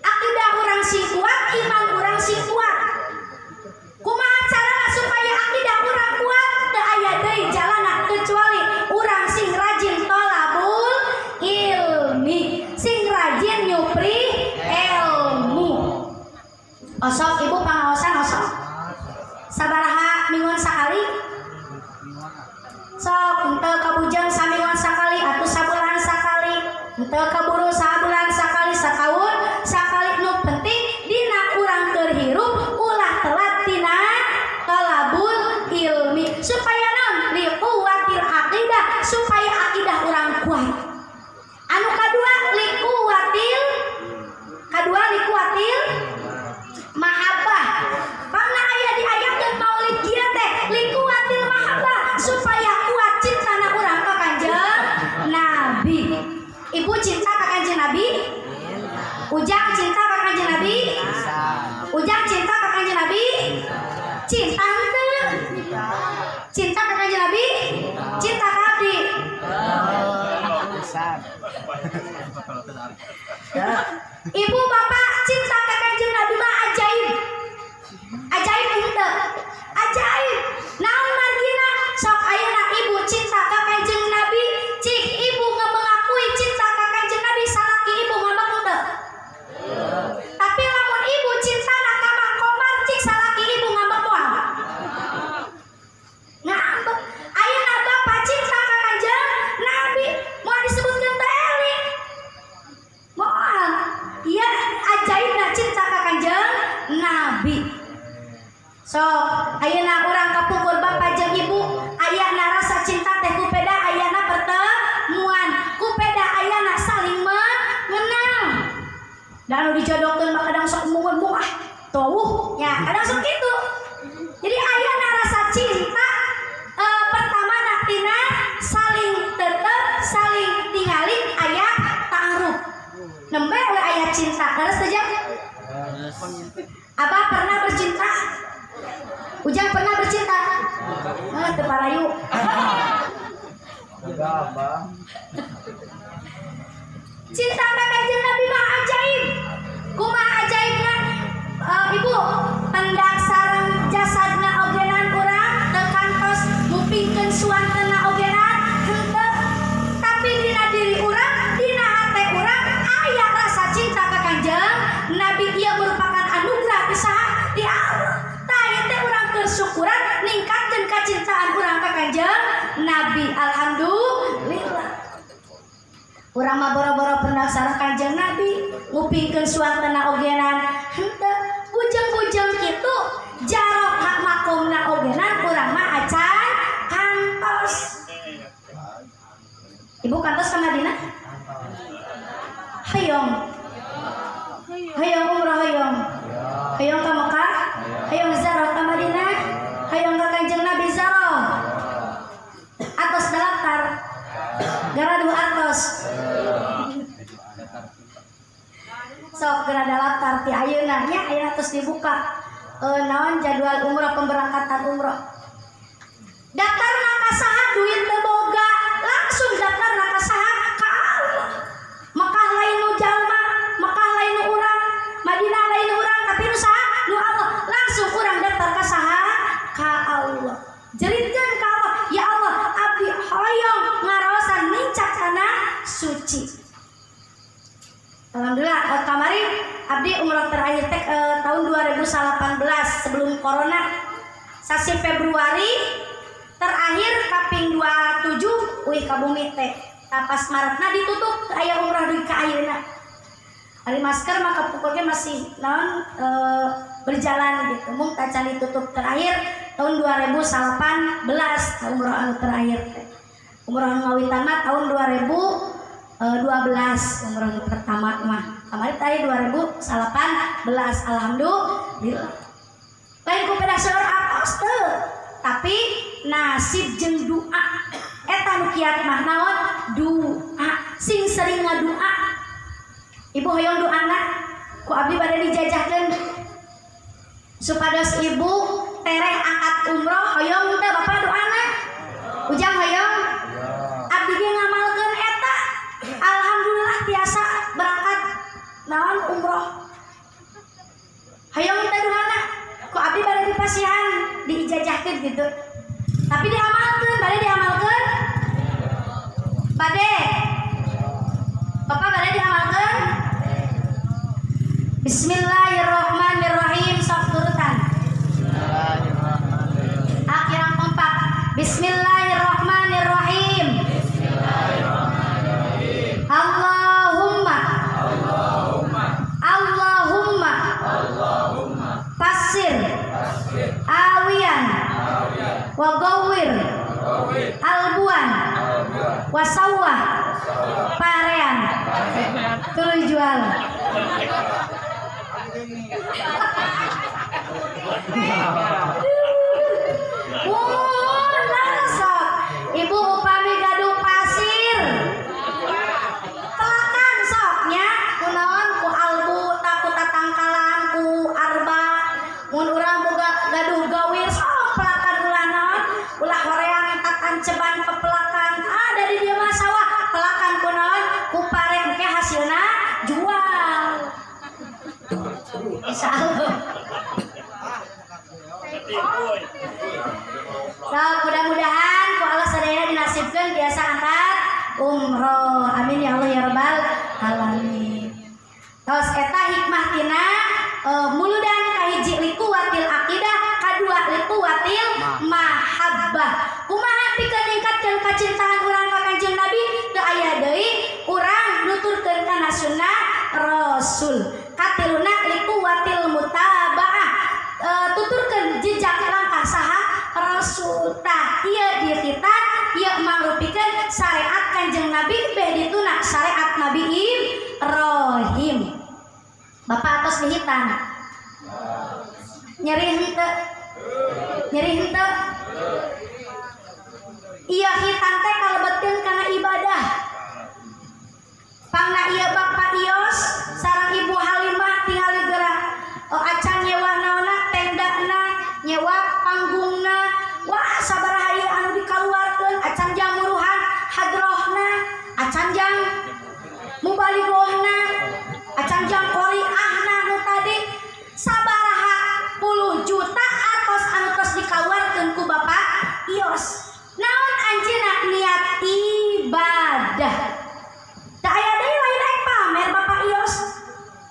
Akidah urang sing kuat, iman urang sing kuat. Kumaha carana supaya akidah urang kuat? Teu aya deui jalana kecuali urang sing rajin tolabul ilmi, sing rajin nyupri ilmu. Osok ibu pangaosan osok. Sabaraha minggon sakali? Sok henteu kabujeng saminggon sakali atuh sabulan sakali, henteu kaburu sabulan sakali, sataun sakali. Nu penting dina urang keur hirup ulah telat tina tolabul ilmi supaya naon liquwatil aqidah supaya akidah urang kuat. Anu kadua liquwatil mahabbah. Pangna aya diayakeun maulid kieu teh liquwatil mahabbah supaya kuat cintana urang ka Kanjeng Nabi. Ibu cinta ka Kanjeng Nabi? Ujang cinta ka Kanjeng Nabi? Ujang cinta ka Kanjeng Nabi? Cinta henteu? Cinta ka Kanjeng Nabi? Cinta ka abdi? Ibu bapak cinta ka Kanjeng Nabi mah ajaib. Ajaib henteu? Ajaib. Naon margina? Sok ayeuna ibu cinta ka Dan anu dijodohkeun mah kadang sok embung-embung ah tawuh ya kadang sok kitu. Jadi aya rasa cinta pertama tina saling tetep saling tingali aya ta'aruf. Nembe we aya cinta. Leres teh Jang? Abah pernah bercinta? Ujang pernah bercinta? Heuh teu parayu. Cinta ka Kanjeng Nabi mah ajaib. Kumaha ajaibna? Ibu, pendak sareng jasadna ogenan urang teu kantos ngupingkeun suantena ogenan henteu. Tapi dina diri urang, dina hate urang aya rasa cinta ka Kanjeng Nabi. Ieu merupakan anugerah ti saha? Ti Allah. Tah ieu teh urang keur syukuran ningkatkeun kacintaan urang ka Kanjeng Nabi. Alhamdulillah. Urang mah boro-boro pendak sareng Kanjeng Nabi ngupingkeun suantena ogenan henteu. Bujeng-bujeng kitu jarok hak makomna ogenan urang mah acan kantos. Ibu kantos ka Madinah? Hoyong. Hoyong umroh hoyong. Hoyong ka Mekah? Hoyong ziarah ka Madinah? Hoyong ka Kanjeng Nabi ziarah? Atos daftar. Garaduh atos. Sok geura daftar ti ayeuna nya, ayeuna tos dibuka naon jadwal umroh, pemberangkatan umroh. Daftarna ka saha duit teu boga, langsung daftarna ka saha? Ka Allah. Mekah lain nu jalma, Mekah lain nu urang, Madinah lain nu urang, tapi nu saha? Nu Allah. Langsung urang daftar ka saha? Ka Allah. Jeritkeun ka Allah, ya Allah, abdi hoyong ngaraosan nincak tanah suci. Alhamdulillah kamari abdi umroh terakhir teh tahun 2018 sebelum corona. Sasi Februari terakhir kaping 27 uih ka bumi teh. Pas Maretna ditutup aya umroh dugi ka ayeuna. Ari masker mah kapukul masih naon berjalan gitu. Mung tacan ditutup terakhir tahun 2018 umroh anu terakhir teh. Umroh anu ngawitan mah tahun 2012 umroh pertama mah. Kamari tadi 2018 alhamdulillah. Lain ku pedah seueur atos teu, tapi nasib jeung doa. Eta nu kiat mah naon? Doa. Sing sering ngadoa. Ibu hoyong doana ku abdi bade dijajahkeun supados ibu tereh angkat umroh hoyong teu bapak doana? Ujang hoyong? Abdi ge ngamalkeun eta. Alhamdulillah tiasa berangkat naon umroh. Hoyong teh doana ku abdi bade dipasihan diijazahkeun gitu. Tapi diamalkeun, bade diamalkeun? Bade. Bapak bade diamalkeun? Bismillahirrahmanirrahim sok turutan. Bismillahirrahmanirrahim. Akhiran kompak. Bismillahirrahmanirrahim. Bismillahirrahmanirrahim. Allahumma Allahumma Allahumma Allahumma pasir pasir awian awian wa gawir albuan wasawah parean tuluy jual. Ibu upami gaduh pasir pelakan soknya kunaon ku albu takut tatangkalan ku arba mun urang boga gaduh gawir sok pelakan ulah naon ulah horeang tatanceban pepelakan ada di dieu mah sawah pelakan kunaon ku pare engke hasilna jual. Insyaallah. So, mudah-mudahan ku Allah sadaya dinasibkeun biasa angkat umroh. Amin ya Allah ya rabbal alamin. Tos eta hikmah tina muludan kahiji liquwatil aqidah, kadua liquwatil mahabbah. Kumaha pikeun ningkatkeun kacintaan urang ka Kanjeng Nabi? Teu aya deui urang nuturkeun kana sunnah Rasul. Katiluna liquwatil mutabaah. Tuturkeun jejak langkah saha Rasul. Tah ieu dititan ieu mangrupikeun syariat Kanjeng Nabi beh dituna syariat Nabi Ibrahim. Bapak atos dihitan. Nyeri henteu. Nyeri henteu. Iya hitan teh kalebetkeun kana ibadah. Pangna ieu Bapak Ios sareng Ibu Halimah tingali geura. Oh acan nyewa naonna tendana, nyewa panggungna. Wah sabaraha ieu anu dikaluarkeun acan jamuruhan hadrohna, acan jang mubalighna, acan jang qoriahna nu tadi sabaraha puluh juta atos anu tos dikaluarkeun ku Bapak Ios. Naon anjeunna niat ibadah. Teu aya deui lain rek pamer Bapak Ios.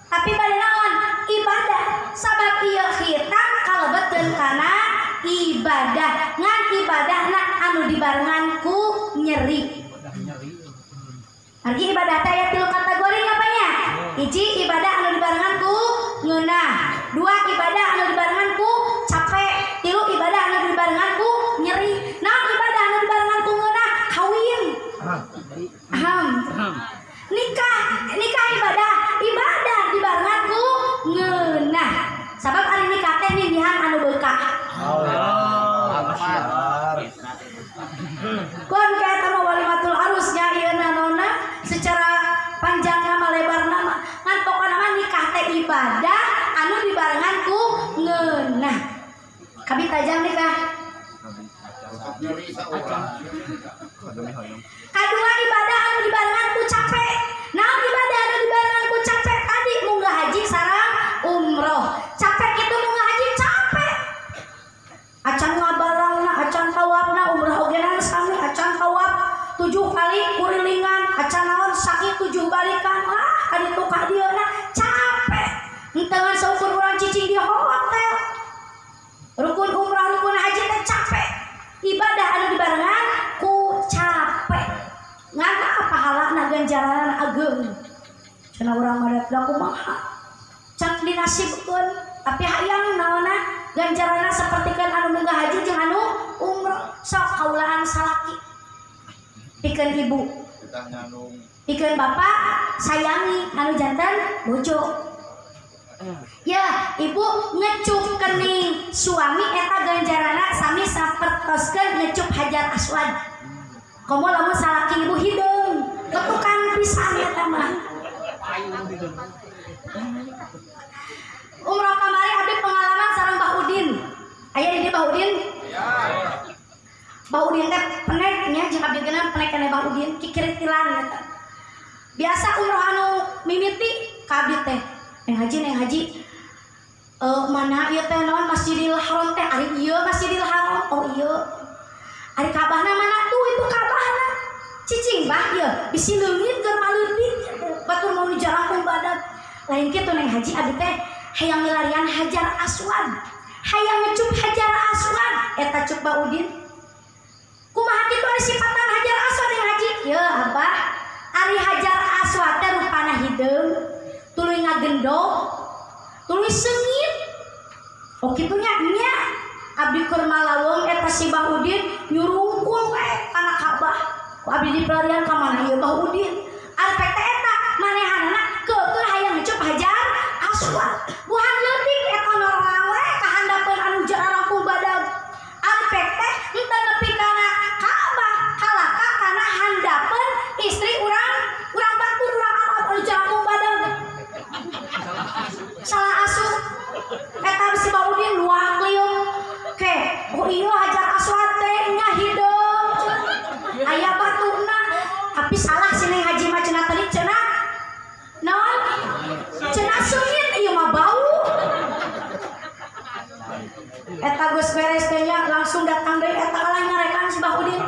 Tapi bade naon? Ibadah. Sabab ieu khitan kalebetkeun kana ibadah. Ngan ibadahna anu dibarengan ku nyeri. Argi ibadah teh aya tilu kategori apanya? Hiji ibadah anu dibarengan ku ngeunah, dua ibadah anu dibarengan ku capek, tilu ibadah anu dibarengan ku nyeri. Naon ibadah anu dibarengan ku ngeunah? Kawin. Nikah, nikah ibadah, ibadah dibarengan ku ngeunah. Sabab ari nikah teh nindihan anu beukah. Kon kaeta mah walimatul arusnya ieu naonna secara panjang nama lebar nama ngan pokona mah nikah teh ibadah anu dibarengan ku ngeunah. Kabita jang nikah. Kadua ibadah anu dibarengan ku capek. Naon ibadah anu dibarengan ku capek tadi munggah haji sareng umroh. Capek itu munggah haji capek. Acan ngabalangna, acan tawafna, umroh oge sami acan tawaf 7 kali kurilingan, acan naon sakit 7 balikan. Ah, kaditu ka dieu na capek. Henteu ngan saukur urang cicing di hotel. Rukun umroh, rukun haji teh capek. Ibadah anu dibarengan ku capek. Ngan pahalana ganjaran ageung. Cenah urang mah da kumaha. Can dinasibkeun, tapi hayang naonna ganjaranna sapertikeun anu munggah haji jeung anu umroh. Sok kaulaan salaki. Pikeun ibu. Pikeun bapak sayangi anu jantan bojo. Ya, ibu ngecup kening suami eta ganjarana sami sapertoskeun ngecup hajar aswad. Komo lamun salaki ibu hideung, ketukan pisan eta mah. Umroh kamari abdi pengalaman sareng Bah Udin. Aya di dieu Bah Udin? Bah Udin teh penek nya jeung abdi geuna penek keneh Bah Udin kikiritilan eta. Biasa umroh anu mimiti ka abdi teh. Neng haji, neng haji. Mana ieu teh naon Masjidil Haram teh? Ari ieu Masjidil Haram. Oh ieu. Ari Kabahna mana tuh itu Kabahna. Cicing bah ieu bisi leungit keur maleutik batur mau dijarangkung badag. Lain kitu neng haji abdi teh hayang milarian Hajar Aswad. Hayang ngecup Hajar Aswad eta cup Bah Udin. Kumaha kitu ari sipatan Hajar Aswad neng haji? Yeuh abah. Ari Hajar Aswad teh rupana hideung. Tuluy ngagendong, tuluy sengit. Oh kitunya nya abdi keur malawong eta si Bah Udin nyurungkul we kana Kabah. Ku abdi dipelarian ka mana ieu Bah Udin? Ari teh eta manehanana keukeun hayang ngecup Hajar Aswad. Buhan leutik eta norang we kahandapeun anu jarangkung badag. Ari teh henteu nepi kana Kabah, kalaka kana handapeun istri urang, urang batur urang Arab anu jarangkung badag. Salah asup eta si Bah Udin luak liung ke oh iya Hajar Aswad teh nya hideung aya batuna tapi salah si neng haji mah cenah tadi cenah naon cenah seungit ieu mah bau eta geus beres teh nya langsung datang deui eta kalah nyarekan si Bah Udin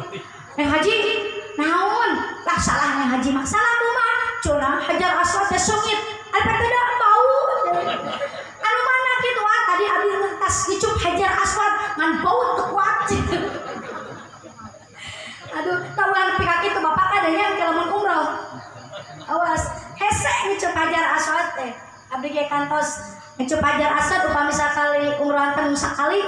neng haji naon lah salah neng haji mah salah kumaha cenah Hajar Aswad teh seungit ari teh bau anu mana kitu ah tadi abdi ngetas ngecup Hajar Aswad ngan bau teu kuat. Aduh taulan nepi ka kitu bapak kadanya engke lamun umroh. Awas hese ngecup Hajar Aswad teh. Abdi ge kantos ngecup Hajar Aswad upami sakali umrohan teh sakali.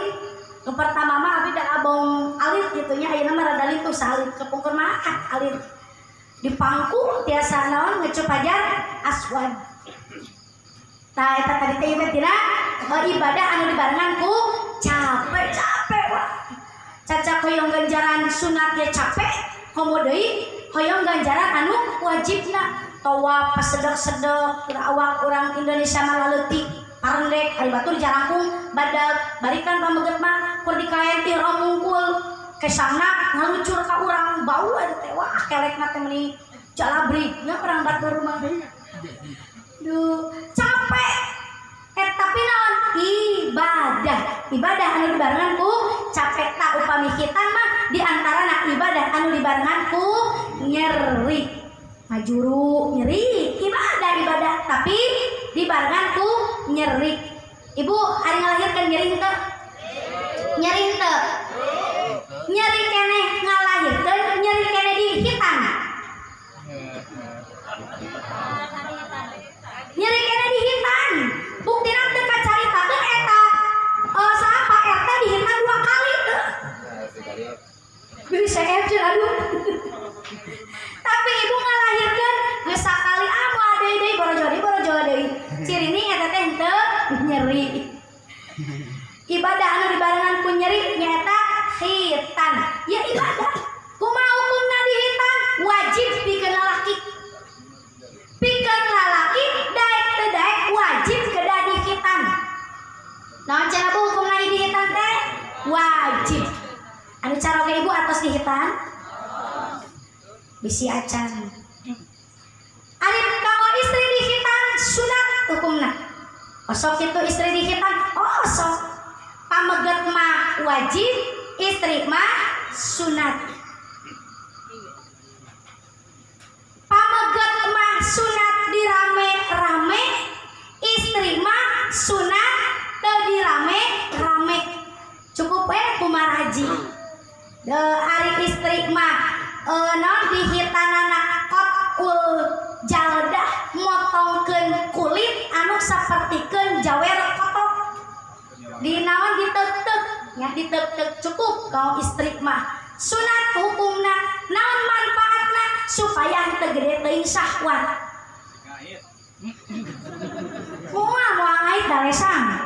Nu pertama mah abdi da abong alit kitu nya ayeuna mah rada lintuh salit kepungkur mah alit. Di pangku tiasa naon ngecup Hajar Aswad. Tah eta tadi teh ieu tina ibadah anu dibarengan ku capek-capek wah. Cacak hoyong ganjaran sunat ge capek, komo deui hoyong ganjaran anu wajibna. Tawaf pasedek-sedek awak urang Indonesia mah laleutik parendek ari batur jarangkung badag barikan pameget mah kur dikaen ihram mungkul kesangna ngalucur ka urang bau eta teh wah kelekna teh meuni jalabrig nya urang batur mah. Duh, capek. Tapi naon ibadah. Ibadah anu dibarengan ku capek tak upami khitan mah di antarana ibadah anu dibarengan ku nyeri. Ngajuru nyeri, ibadah tapi dibarengan ku nyeri. Ibu ari ngalahirkeun nyeri henteu? Nyeri henteu? Nyeri keneh ngalahirkeun, nyeri keneh di khitan. Nyeri keneh di hitan. Buktina teu kacaritakeun eta saha Pak RT dihitan 2 kali teu. Beuh seep jeung aduh. Tapi ibu ngalahirkeun geus sakali ah moal deui deui borojo deui. Cirini eta teh henteu nyeri. Ibadah anu dibarengan ku nyeri nyaeta khitan. Ya ibadah. Kumaha hukumna dihitan? Wajib pikeun lalaki. Pikeun lalaki daek teu daek wajib kedah dihitan. Naon cara bu hukumna dihitan teh? Wajib. Anu caroge ibu atos dihitan? Bisi acan. Ari kanggo istri dihitan sunat hukumna. Osok kitu istri dihitan, oh osok. Pameget mah wajib, istri mah sunat. Pameget mah sunat dirame-rame, istri mah sunat teu dirame-rame. Cukup we kumaraji. Ari istri mah naon dihitanana qatul jaldah motongkeun kulit anu sapertikeun jawer kotok. Di naon ditek-tek, nya ditek-tek cukup kau istri mah. Sunat hukumna naon manfaatna supaya henteu gede teuing syahwat. Moal moal ngait dalesang.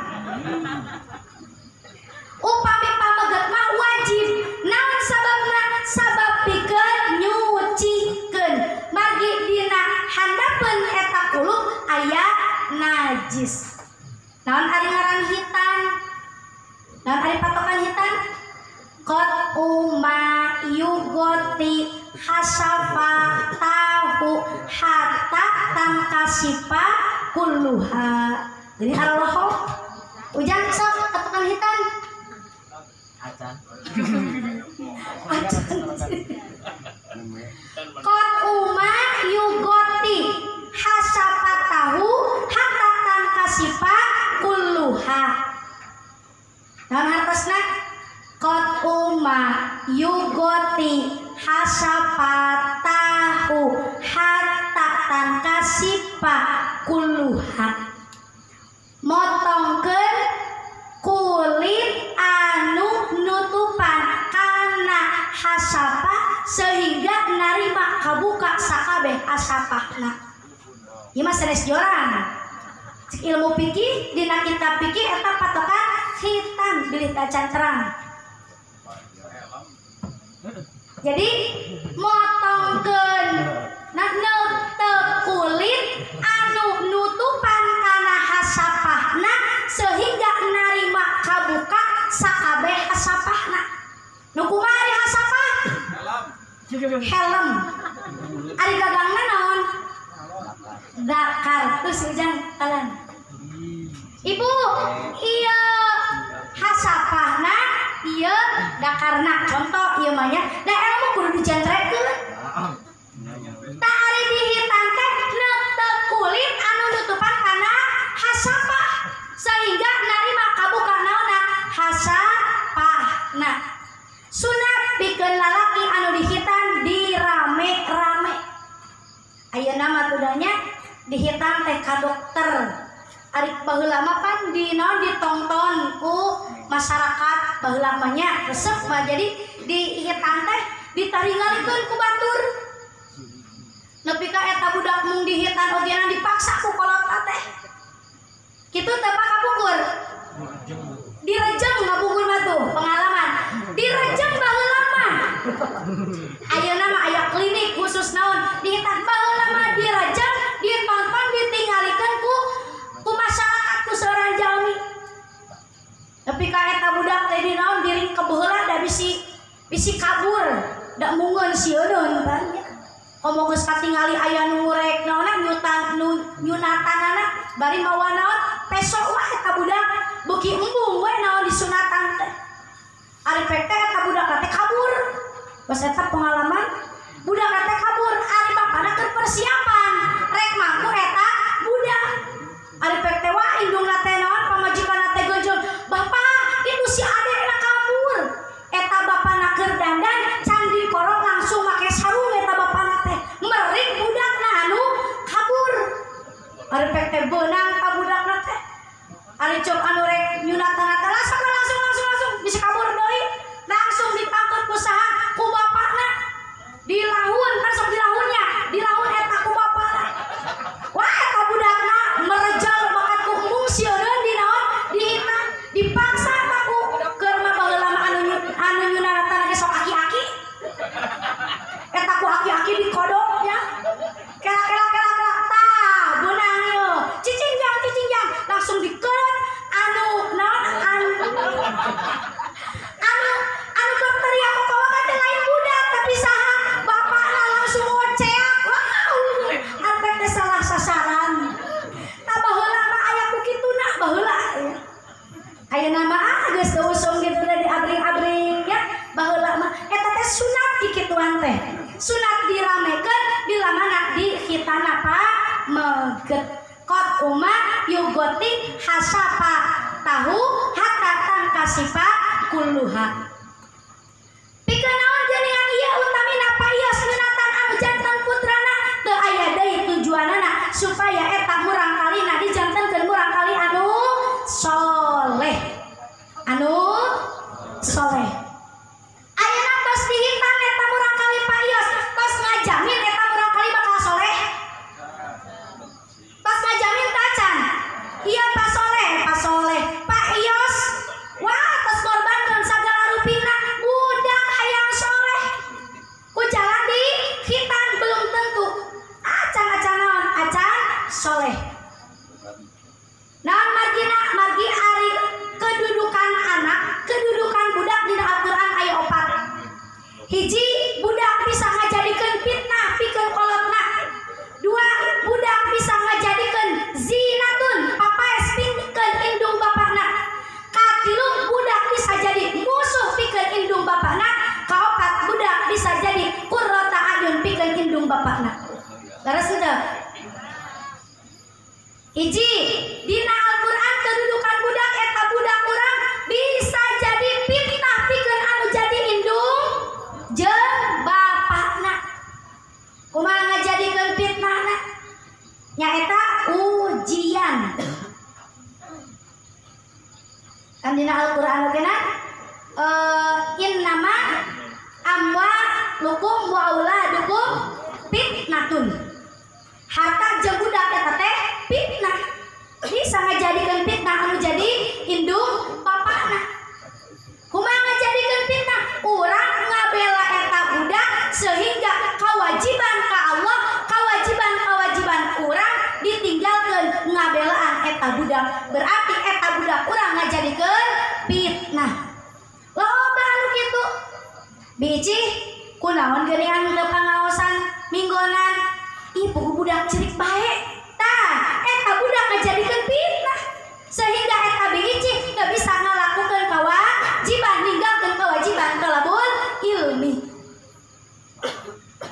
Upami pameget mah wajib. Naon sababna? Sabab pikeun nyucikeun. Margi dina handapeun eta kulub aya najis. Naon ari ngaran hitan? Naon ari patokan hitan? Qad uma yugoti hasafa tahu hatta tangkasipa kulluha. Jadi araloho ujang sok patokan hitan. Acan. Acan. Qad uma yugoti hasafa tahu hatta tangkasipa kulluha. Naon hartosna? Qad uma yugoti hasapatahu hatta tangkasipa kulluha. Motongkeun kulit anu nutupan kana hasapa sehingga narima kabuka sakabeh hasapahna. Ieu mah sanes jorang. Cek ilmu fikih dina kitab fikih eta patokan khitan bilih tacan terang. Jadi motongkeun neuteuk kulit anu nutupan kana hasapahna sehingga narima kabuka sakabeh hasapahna. Nu kumaha ari hasapah? Helm. Ari gagangna naon? Dakar. Terus ujang talan. Ibu, iya hasapahna ieu dakarna. Contoh ieu mah nya, da ilmu kudu dijentrekeun. Tah ari dihitan teh neuteuk kulit anu nutupan kana hasapah sehingga narima kabuka naonna hasapahna. Sunat pikeun lalaki anu dihitan dirame-rame. Ayeuna mah tudahnya dihitan teh ka dokter. Ari baheula mah pan di naon ditongton ku masyarakat baheula mah nya resep mah jadi dihitan teh ditaringalikeun ku batur. Nepi ka eta budak mung dihitan ogena dipaksa ku kolot teh. Kitu teh Pak kapungkur. Direjeng kapungkur mah tuh pengalaman. Direjeng baheula mah. Ayeuna mah aya klinik khusus naon dihitan baheula mah direjeng, ditonton, ditinggalikeun ku masyarakat ku seorang jalmi. Tapi ka eta budak teh di naon diringkep heula da bisi kabur, da mungeun sieuneun banyak. Komo geus katingali aya nu rek naonna nyutan nyunatanana bari mawa naon peso wah eta budak beuki embung we naon disunatan teh. Ari pek teh eta budak teh kabur. Bas eta pengalaman budak teh kabur, ari bapana keur persiapan rek mangku eta budak. Ari pek teh wah indungna teh naon pamajikanna teh gonjol, "Bapak, itu si adekna kabur." Eta bapana keur dandan can dikorong langsung make sarung eta bapana teh. Merik budakna anu kabur. Ari pek teh beunang ka budakna teh. Ari cok anu rek nyunatan teh langsung langsung langsung langsung bisa kabur deui. Langsung ditangkep ku saha? Ku bapakna. Dilahun, kan sok dilahunnya, dilahun eta ku bapakna. Wah eta budakna merejal bakat ku embung sieun di naon dihitan, dipaksa ka ku keur mah baheula mah anu nyunatan ge sok aki-aki. Eta ku aki-aki dikodok ya. Kela kela kela kela tah beunang ieu. Cicing jang langsung dikeut anu naon anu berteriak kokowakan teh lain budak tapi saha bapakna langsung ngoceak. Wow, arek teh salah sasaran. Tah baheula mah aya ku kituna baheula. Ayeuna mah geus teu usum kitu teh diabring-abring ya. Baheula mah eta teh sunat kikituan teh. Sunat diramekeun bila mana di khitana Pak meget. Qad umma yugoti hasapa tahu hatta tangkasifa kulluha. Pikeun naon geuningan ieu utamina payos nyunatan anu janten putrana teu aya deui tujuanana supaya eta murangkalina dijantenkeun murangkali anu soleh. Anu soleh. Ayeuna tos dihitan eta murangkali payos, tos ngajamin eta murangkali bakal soleh. Tos ngajamin tacan. Iya Pak Soleh, Pak Soleh, Pak Iyos. Wah, tos korbankeun sagala rupina budak hayang soleh. Ku jalan di khitan belum tentu. Acan-acan naon? Acan soleh. Naon margina? Margi ari kedudukan anak, kedudukan budak dina Al-Qur'an aya opat. Hiji, budak bisa ngajadikeun fitnah pikeun kolotna. Dua, budak bisa ngajadikeun zinatun papaes pikeun indung bapakna. Katilu, budak bisa jadi musuh pikeun indung bapakna. Kaopat, budak bisa jadi qurrata ayun pikeun indung bapakna. Leres henteu? Hiji, dina Al-Qur'an kedudukan budak eta budak urang bisa jadi fitnah pikeun anu jadi indung jeung bapakna. Kumaha ngajadikeun fitnahna? Nyaeta ujian. Kan dina Al-Qur'an oge na innama amwalukum wa auladukum fitnatun. Harta jeung budak eta teh fitnah. Bisa ngajadikeun fitnah anu jadi indung bapakna. Kumaha ngajadikeun fitnah? Urang ngabela eta budak sehingga kewajiban ka Allah, kewajiban-kewajiban urang ditinggalkeun ngabelaan eta budak. Berarti eta budak urang ngajadikeun fitnah. Loba anu kitu. Biji kunaon geuningan teu pangaosan minggonan? Ih, pugu budak cerik bae. Tah, eta budak ngajadikeun fitnah. Sehingga eta biji teu bisa ngalakukeun kewajiban, ninggalkeun kewajiban talabul ilmi.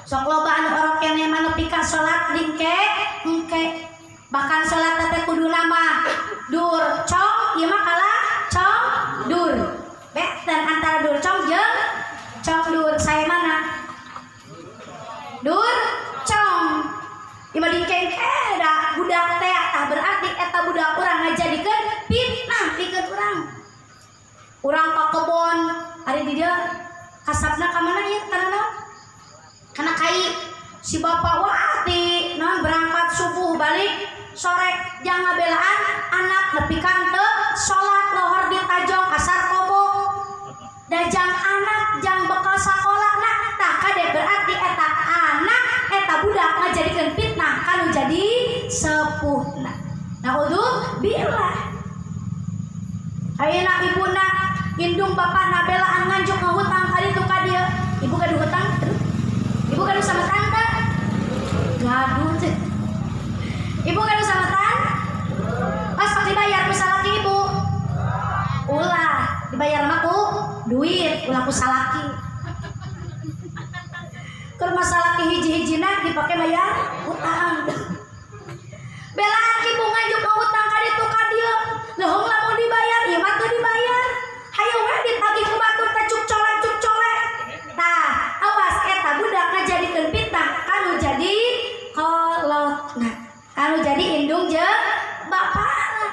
Sok loba anu orok keneh mah nepi ka salat dingke engke. Bahkan salat teh kuduna mah dur cong, ieu mah kalah cong dur. Benten antara dur cong jeung cong dur, saya mana? Dur cong. Ieu mah dingke engke da budak teh tah berarti eta budak urang ngajadikeun fitnah pikeun urang. Urang ka kebon, ari di dieu kasapna ka mana ieu kana naon? Kana kai si bapak wah di naon berangkat subuh balik sore jangan ngabelaan anak Naudzubillah. Ayeuna ibuna indung bapana belaan nganjuk ngahutang ka ditu ka dieu. Ibu gaduh hutang teu? Ibu gaduh sama tante? Gaduh teh. Ibu gaduh sama tante? Pas dibayar ku salaki ibu. Ulah, dibayar mah ku duit, ulah ku salaki. Keur masalah hiji-hijina dipake bayar utang. Belaan ibu nganjuk ngahutang ka ditu ka dieu. Leuheung lamun dibayar, ieu mah teu dibayar. Hayu we ditagih ku batur teh cuk colek cuk colek. Tah, awas eta budak ngajadikeun fitnah kanu jadi kolotna. Kanu jadi indung jeung bapana.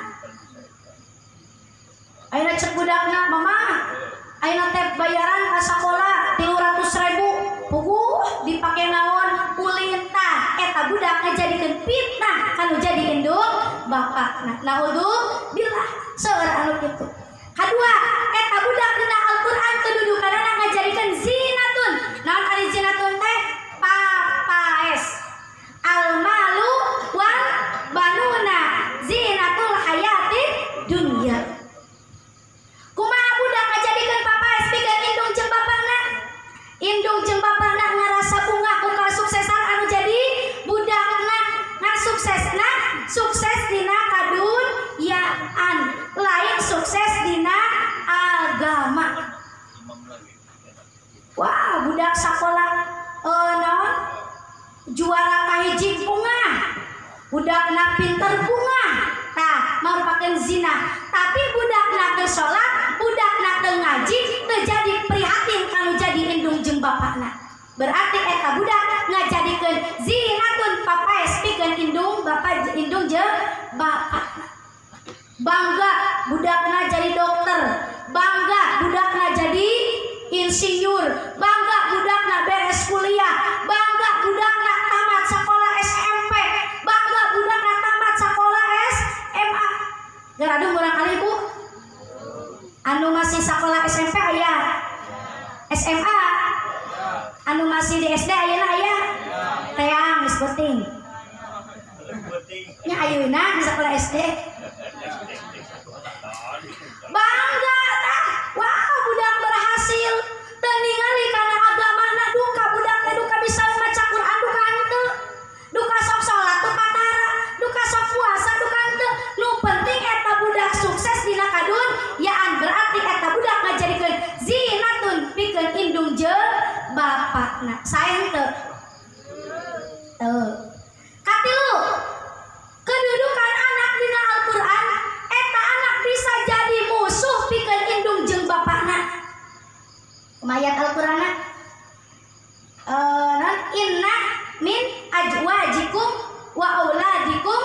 Ayeuna cek budakna, "Mama, ayeuna teh bayaran ka sakola 300.000." Puguh dipake naon? Ulin. Tah, eta budak ngajadikeun fitnah kanu jadi indung bapakna. Naudzubillah, seueur anu kitu. Kadua, eta budak dina Al-Qur'an kedudukanana ngajadikeun zinatun. Naon ari zinatun teh? Papaes. Al-malu wal banuna zinatul hayatid dunya. Kumaha budak ngajadikeun papaes pikeun indung jeung bapakna? Indung jeung bapakna ngarasa bungah ku kasuksesan anu jadi budakna. Nah suksesna sukses dina kadunyaan, lain sukses dina agama. Wah, budak sakola naon juara kahiji bungah, budakna pinter bungah. Tah, marupakeun zina. Tapi budakna teu salat, budakna teu ngaji, teu jadi prihatin kanu jadi indung jeung bapakna. Berarti eta budak ngajadikeun zinatun papaes pikeun indung bapak indung jeung bapakna. Bangga budakna jadi dokter, bangga budakna jadi insinyur, bangga budakna beres kuliah, bangga budakna tamat sekolah SMP, bangga budakna tamat sekolah SMA. Garadu murang kali Bu? Anu masih sekolah SMP aya? SMA? Anu masih di SD ayeuna aya? Teang geus penting. Nya ayeuna di sekolah SD. Bangga tah. Wah, budak berhasil. Teu ningali kana agamana duka budakna duka bisa maca Quran duka henteu. Duka sok salat duka tara, duka sok puasa duka henteu. Nu penting eta budak sukses dina kadunyaan, berarti eta budak ngajadikeun zinatun pikeun indung jeung bapakna. Sae henteu? Teu. Katilu, kedudukan anak dina Al-Qur'an, eta anak bisa jadi musuh pikeun indung jeung bapakna. Ayat Al-Qur'anna inna min ajwajikum wa auladikum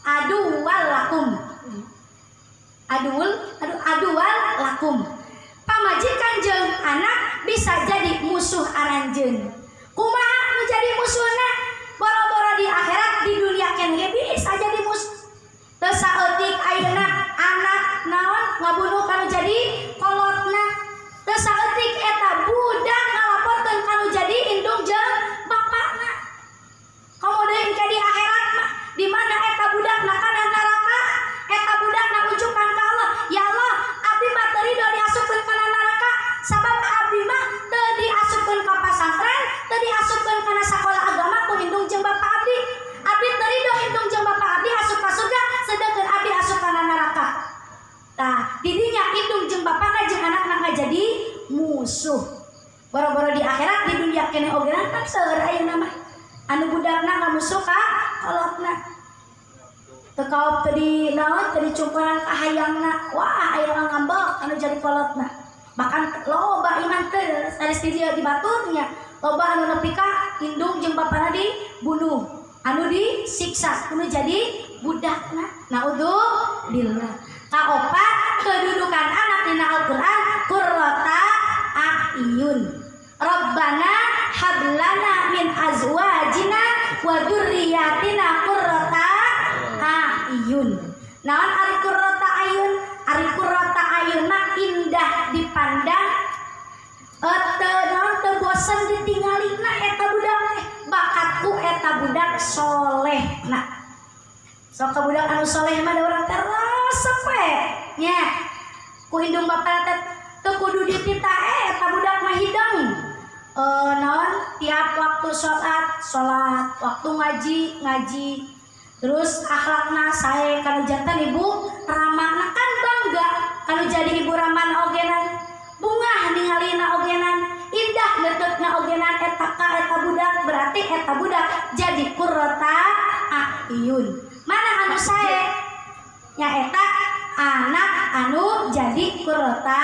aduwwal lakum. Aduwwal lakum. Pamajikan jeung anak bisa jadi musuh aranjeun. Kumaha nu jadi musuhna? Boro-boro di akhirat, di dunia keneh bisa jadi musuh. Teu saeutik ayeuna anak naon ngabunuh kanu jadi kolotna. Teu saeutik eta budak ngalaporkeun kanu jadi indung jeung bapakna. Komo deui engke di akhirat mah di mana eta budakna kana neraka, eta budakna unjukan ka Allah, ya Allah, abdi mah teu ridho diasupkeun kana neraka sabab abdi mah teu diasupkeun ka pasantren, teu diasupkeun kana sakola agama ku indung jeung bapak abdi. Abdi teu ridho indung jeung bapak abdi asup ka surga sedangkan abdi asup kana neraka. Tah, didinya indung jeung bapakna jeung anakna ngajadi musuh. Boro-boro di akhirat, di dunia keneh oge kan seueur ayeuna mah. Anu budakna ngamusuh ka kolotna. Teu kaop teu di naon teu dicungkuran ka hayangna. Wah, aya ngambek anu jadi kolotna. Bahkan loba iman teh sanes di dieu di baturnya. Loba anu nepi ka indung jeung bapana dibunuh, anu disiksa, anu jadi budakna. Naudzubillah. Kaopat, kedudukan anak dina Al-Qur'an qurrata a'yun. Rabbana hablana min azwajina wa dzurriyyatina qurrata a'yun. Naon ari qurrata a'yun? Ari qurrata a'yun mah indah dipandang, teu naon teu bosen ditingalina eta budak teh. Bakatku eta budak solehna. Sok ka budak anu soleh mah da urang teh resep we nya. Ku indung bapa teh teu kudu dititah eta budak mah hideng. Naon tiap waktu salat, salat, waktu ngaji, ngaji. Terus akhlakna sae kanu jantan ibu ramahna kan bangga kanu jadi ibu ramahna ogenan. Bungah ningalina ogenan, indah leutna ogenan eta ka eta budak berarti eta budak jadi qurrata a'yun. Mana anu sae? Nyaeta anak anu jadi qurrata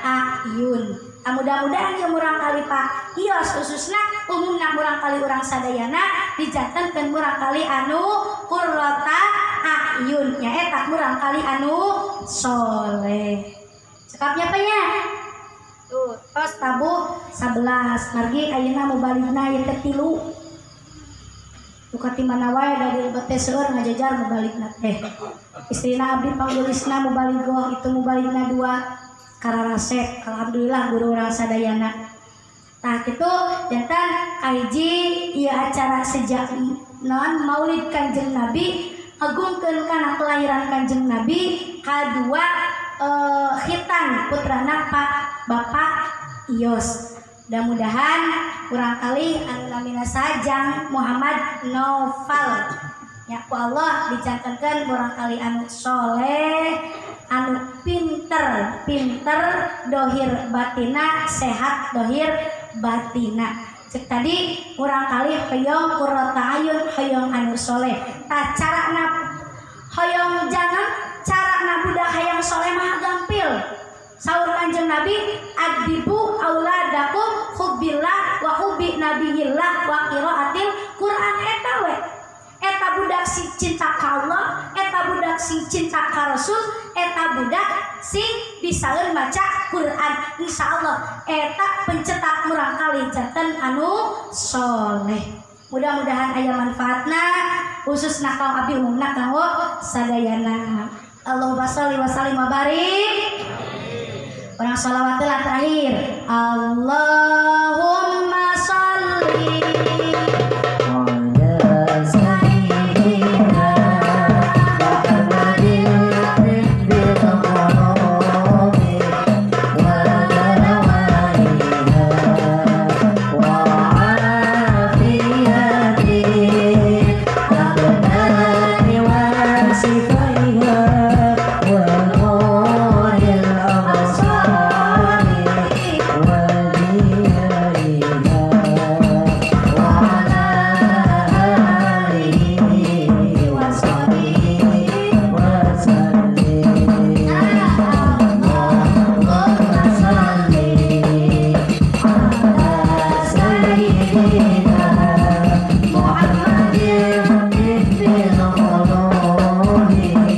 a'yun. Mudah-mudahan ieu murangkali Pak Ios khususna umumna murangkali urang sadayana dijantenkeun murangkali anu qurrata a'yun nyaeta murangkali anu soleh. Cekapnya apa nya? Tuh, tos tabuh 11 margi ayeuna mubaligna ieu teh 3. Duka ti mana wae dari lebet teh seueur ngajajar mubaligna teh. Istrina abdi panggulisna mubaligoh itu mubaligna 2. Kararasep, alhamdulillah guru urang sadayana. Tah kitu jantan kahiji ieu acara sejak non Maulid Kanjeng Nabi agungkeun kana kelahiran Kanjeng Nabi, kadua khitan putrana Pak Bapak Ios. Mudah-mudahan kurang kali anu namina sajang Muhammad Noval. Ya ku Allah dicantenkeun kurang kali anu soleh, anu pinter, pinter dohir batina, sehat dohir batina. Cek tadi kurang kali hoyong qurrata ayun, hoyong anu soleh. Tah carana hoyong jangan carana budak hayang soleh mah gampil. Saur Kanjeng Nabi adibu auladakum hubbillah wa hubbi nabiyillah wa qiraatil Quran eta we. Eta budak sing cinta ka Allah, eta budak sing cinta ka Rasul, eta budak sing bisaeun maca Quran. Insyaallah eta pencetak murangkali janten anu soleh. Mudah-mudahan aya manfaatna khususna kaum abdi umumna kanggo sadayana. Allahumma sholli wa sallim wa barik. Orang sholawat lah terakhir. Allahumma sholli ala sayyidina Muhammadin bil qulubi wa dawaiha wa afiyati abdani wa sifaiha wa nuril absar wa diyaiha wa ala alihi wa sahbihi wa sallim. Allahumma shalli ala sayyidina Muhammadin bil qulubi wa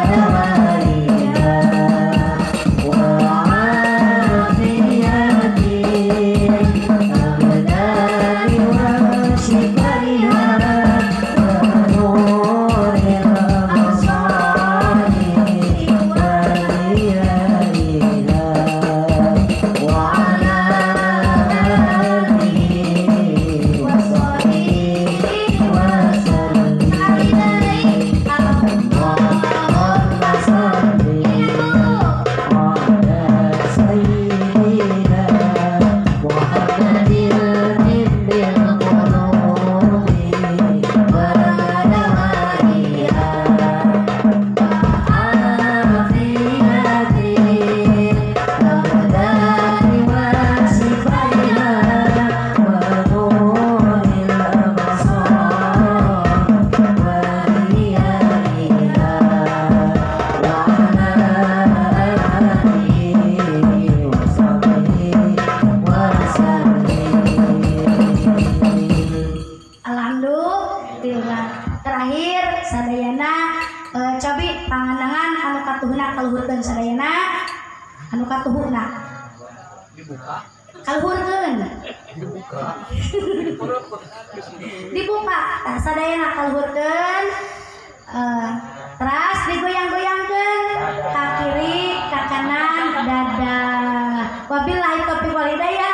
dawaiha wa afiyati abdani wa shifaiha wa nuril absari wa diyaiha wa ala alihi wa sahbihi wa sallim. Allahumma shalli ala sayyidina Muhammadin bil qulubi wa dawaiha wa afiyati abdani wa shifaiha wa nuril absar wa diyaiha wa ala alihi wa sahbihi wa sallim. Alhamdulillah. Terakhir sadayana cobi pangandangan anu katuhuna kaluhurkeun sadayana anu katuhuna Dibuka. kaluhurkeun Dibuka. dibuka tah sadayana kaluhurkeun teras digoyang-goyangkeun ka kiri ka kanan dadah. Wabillahi taufiq wal hidayah.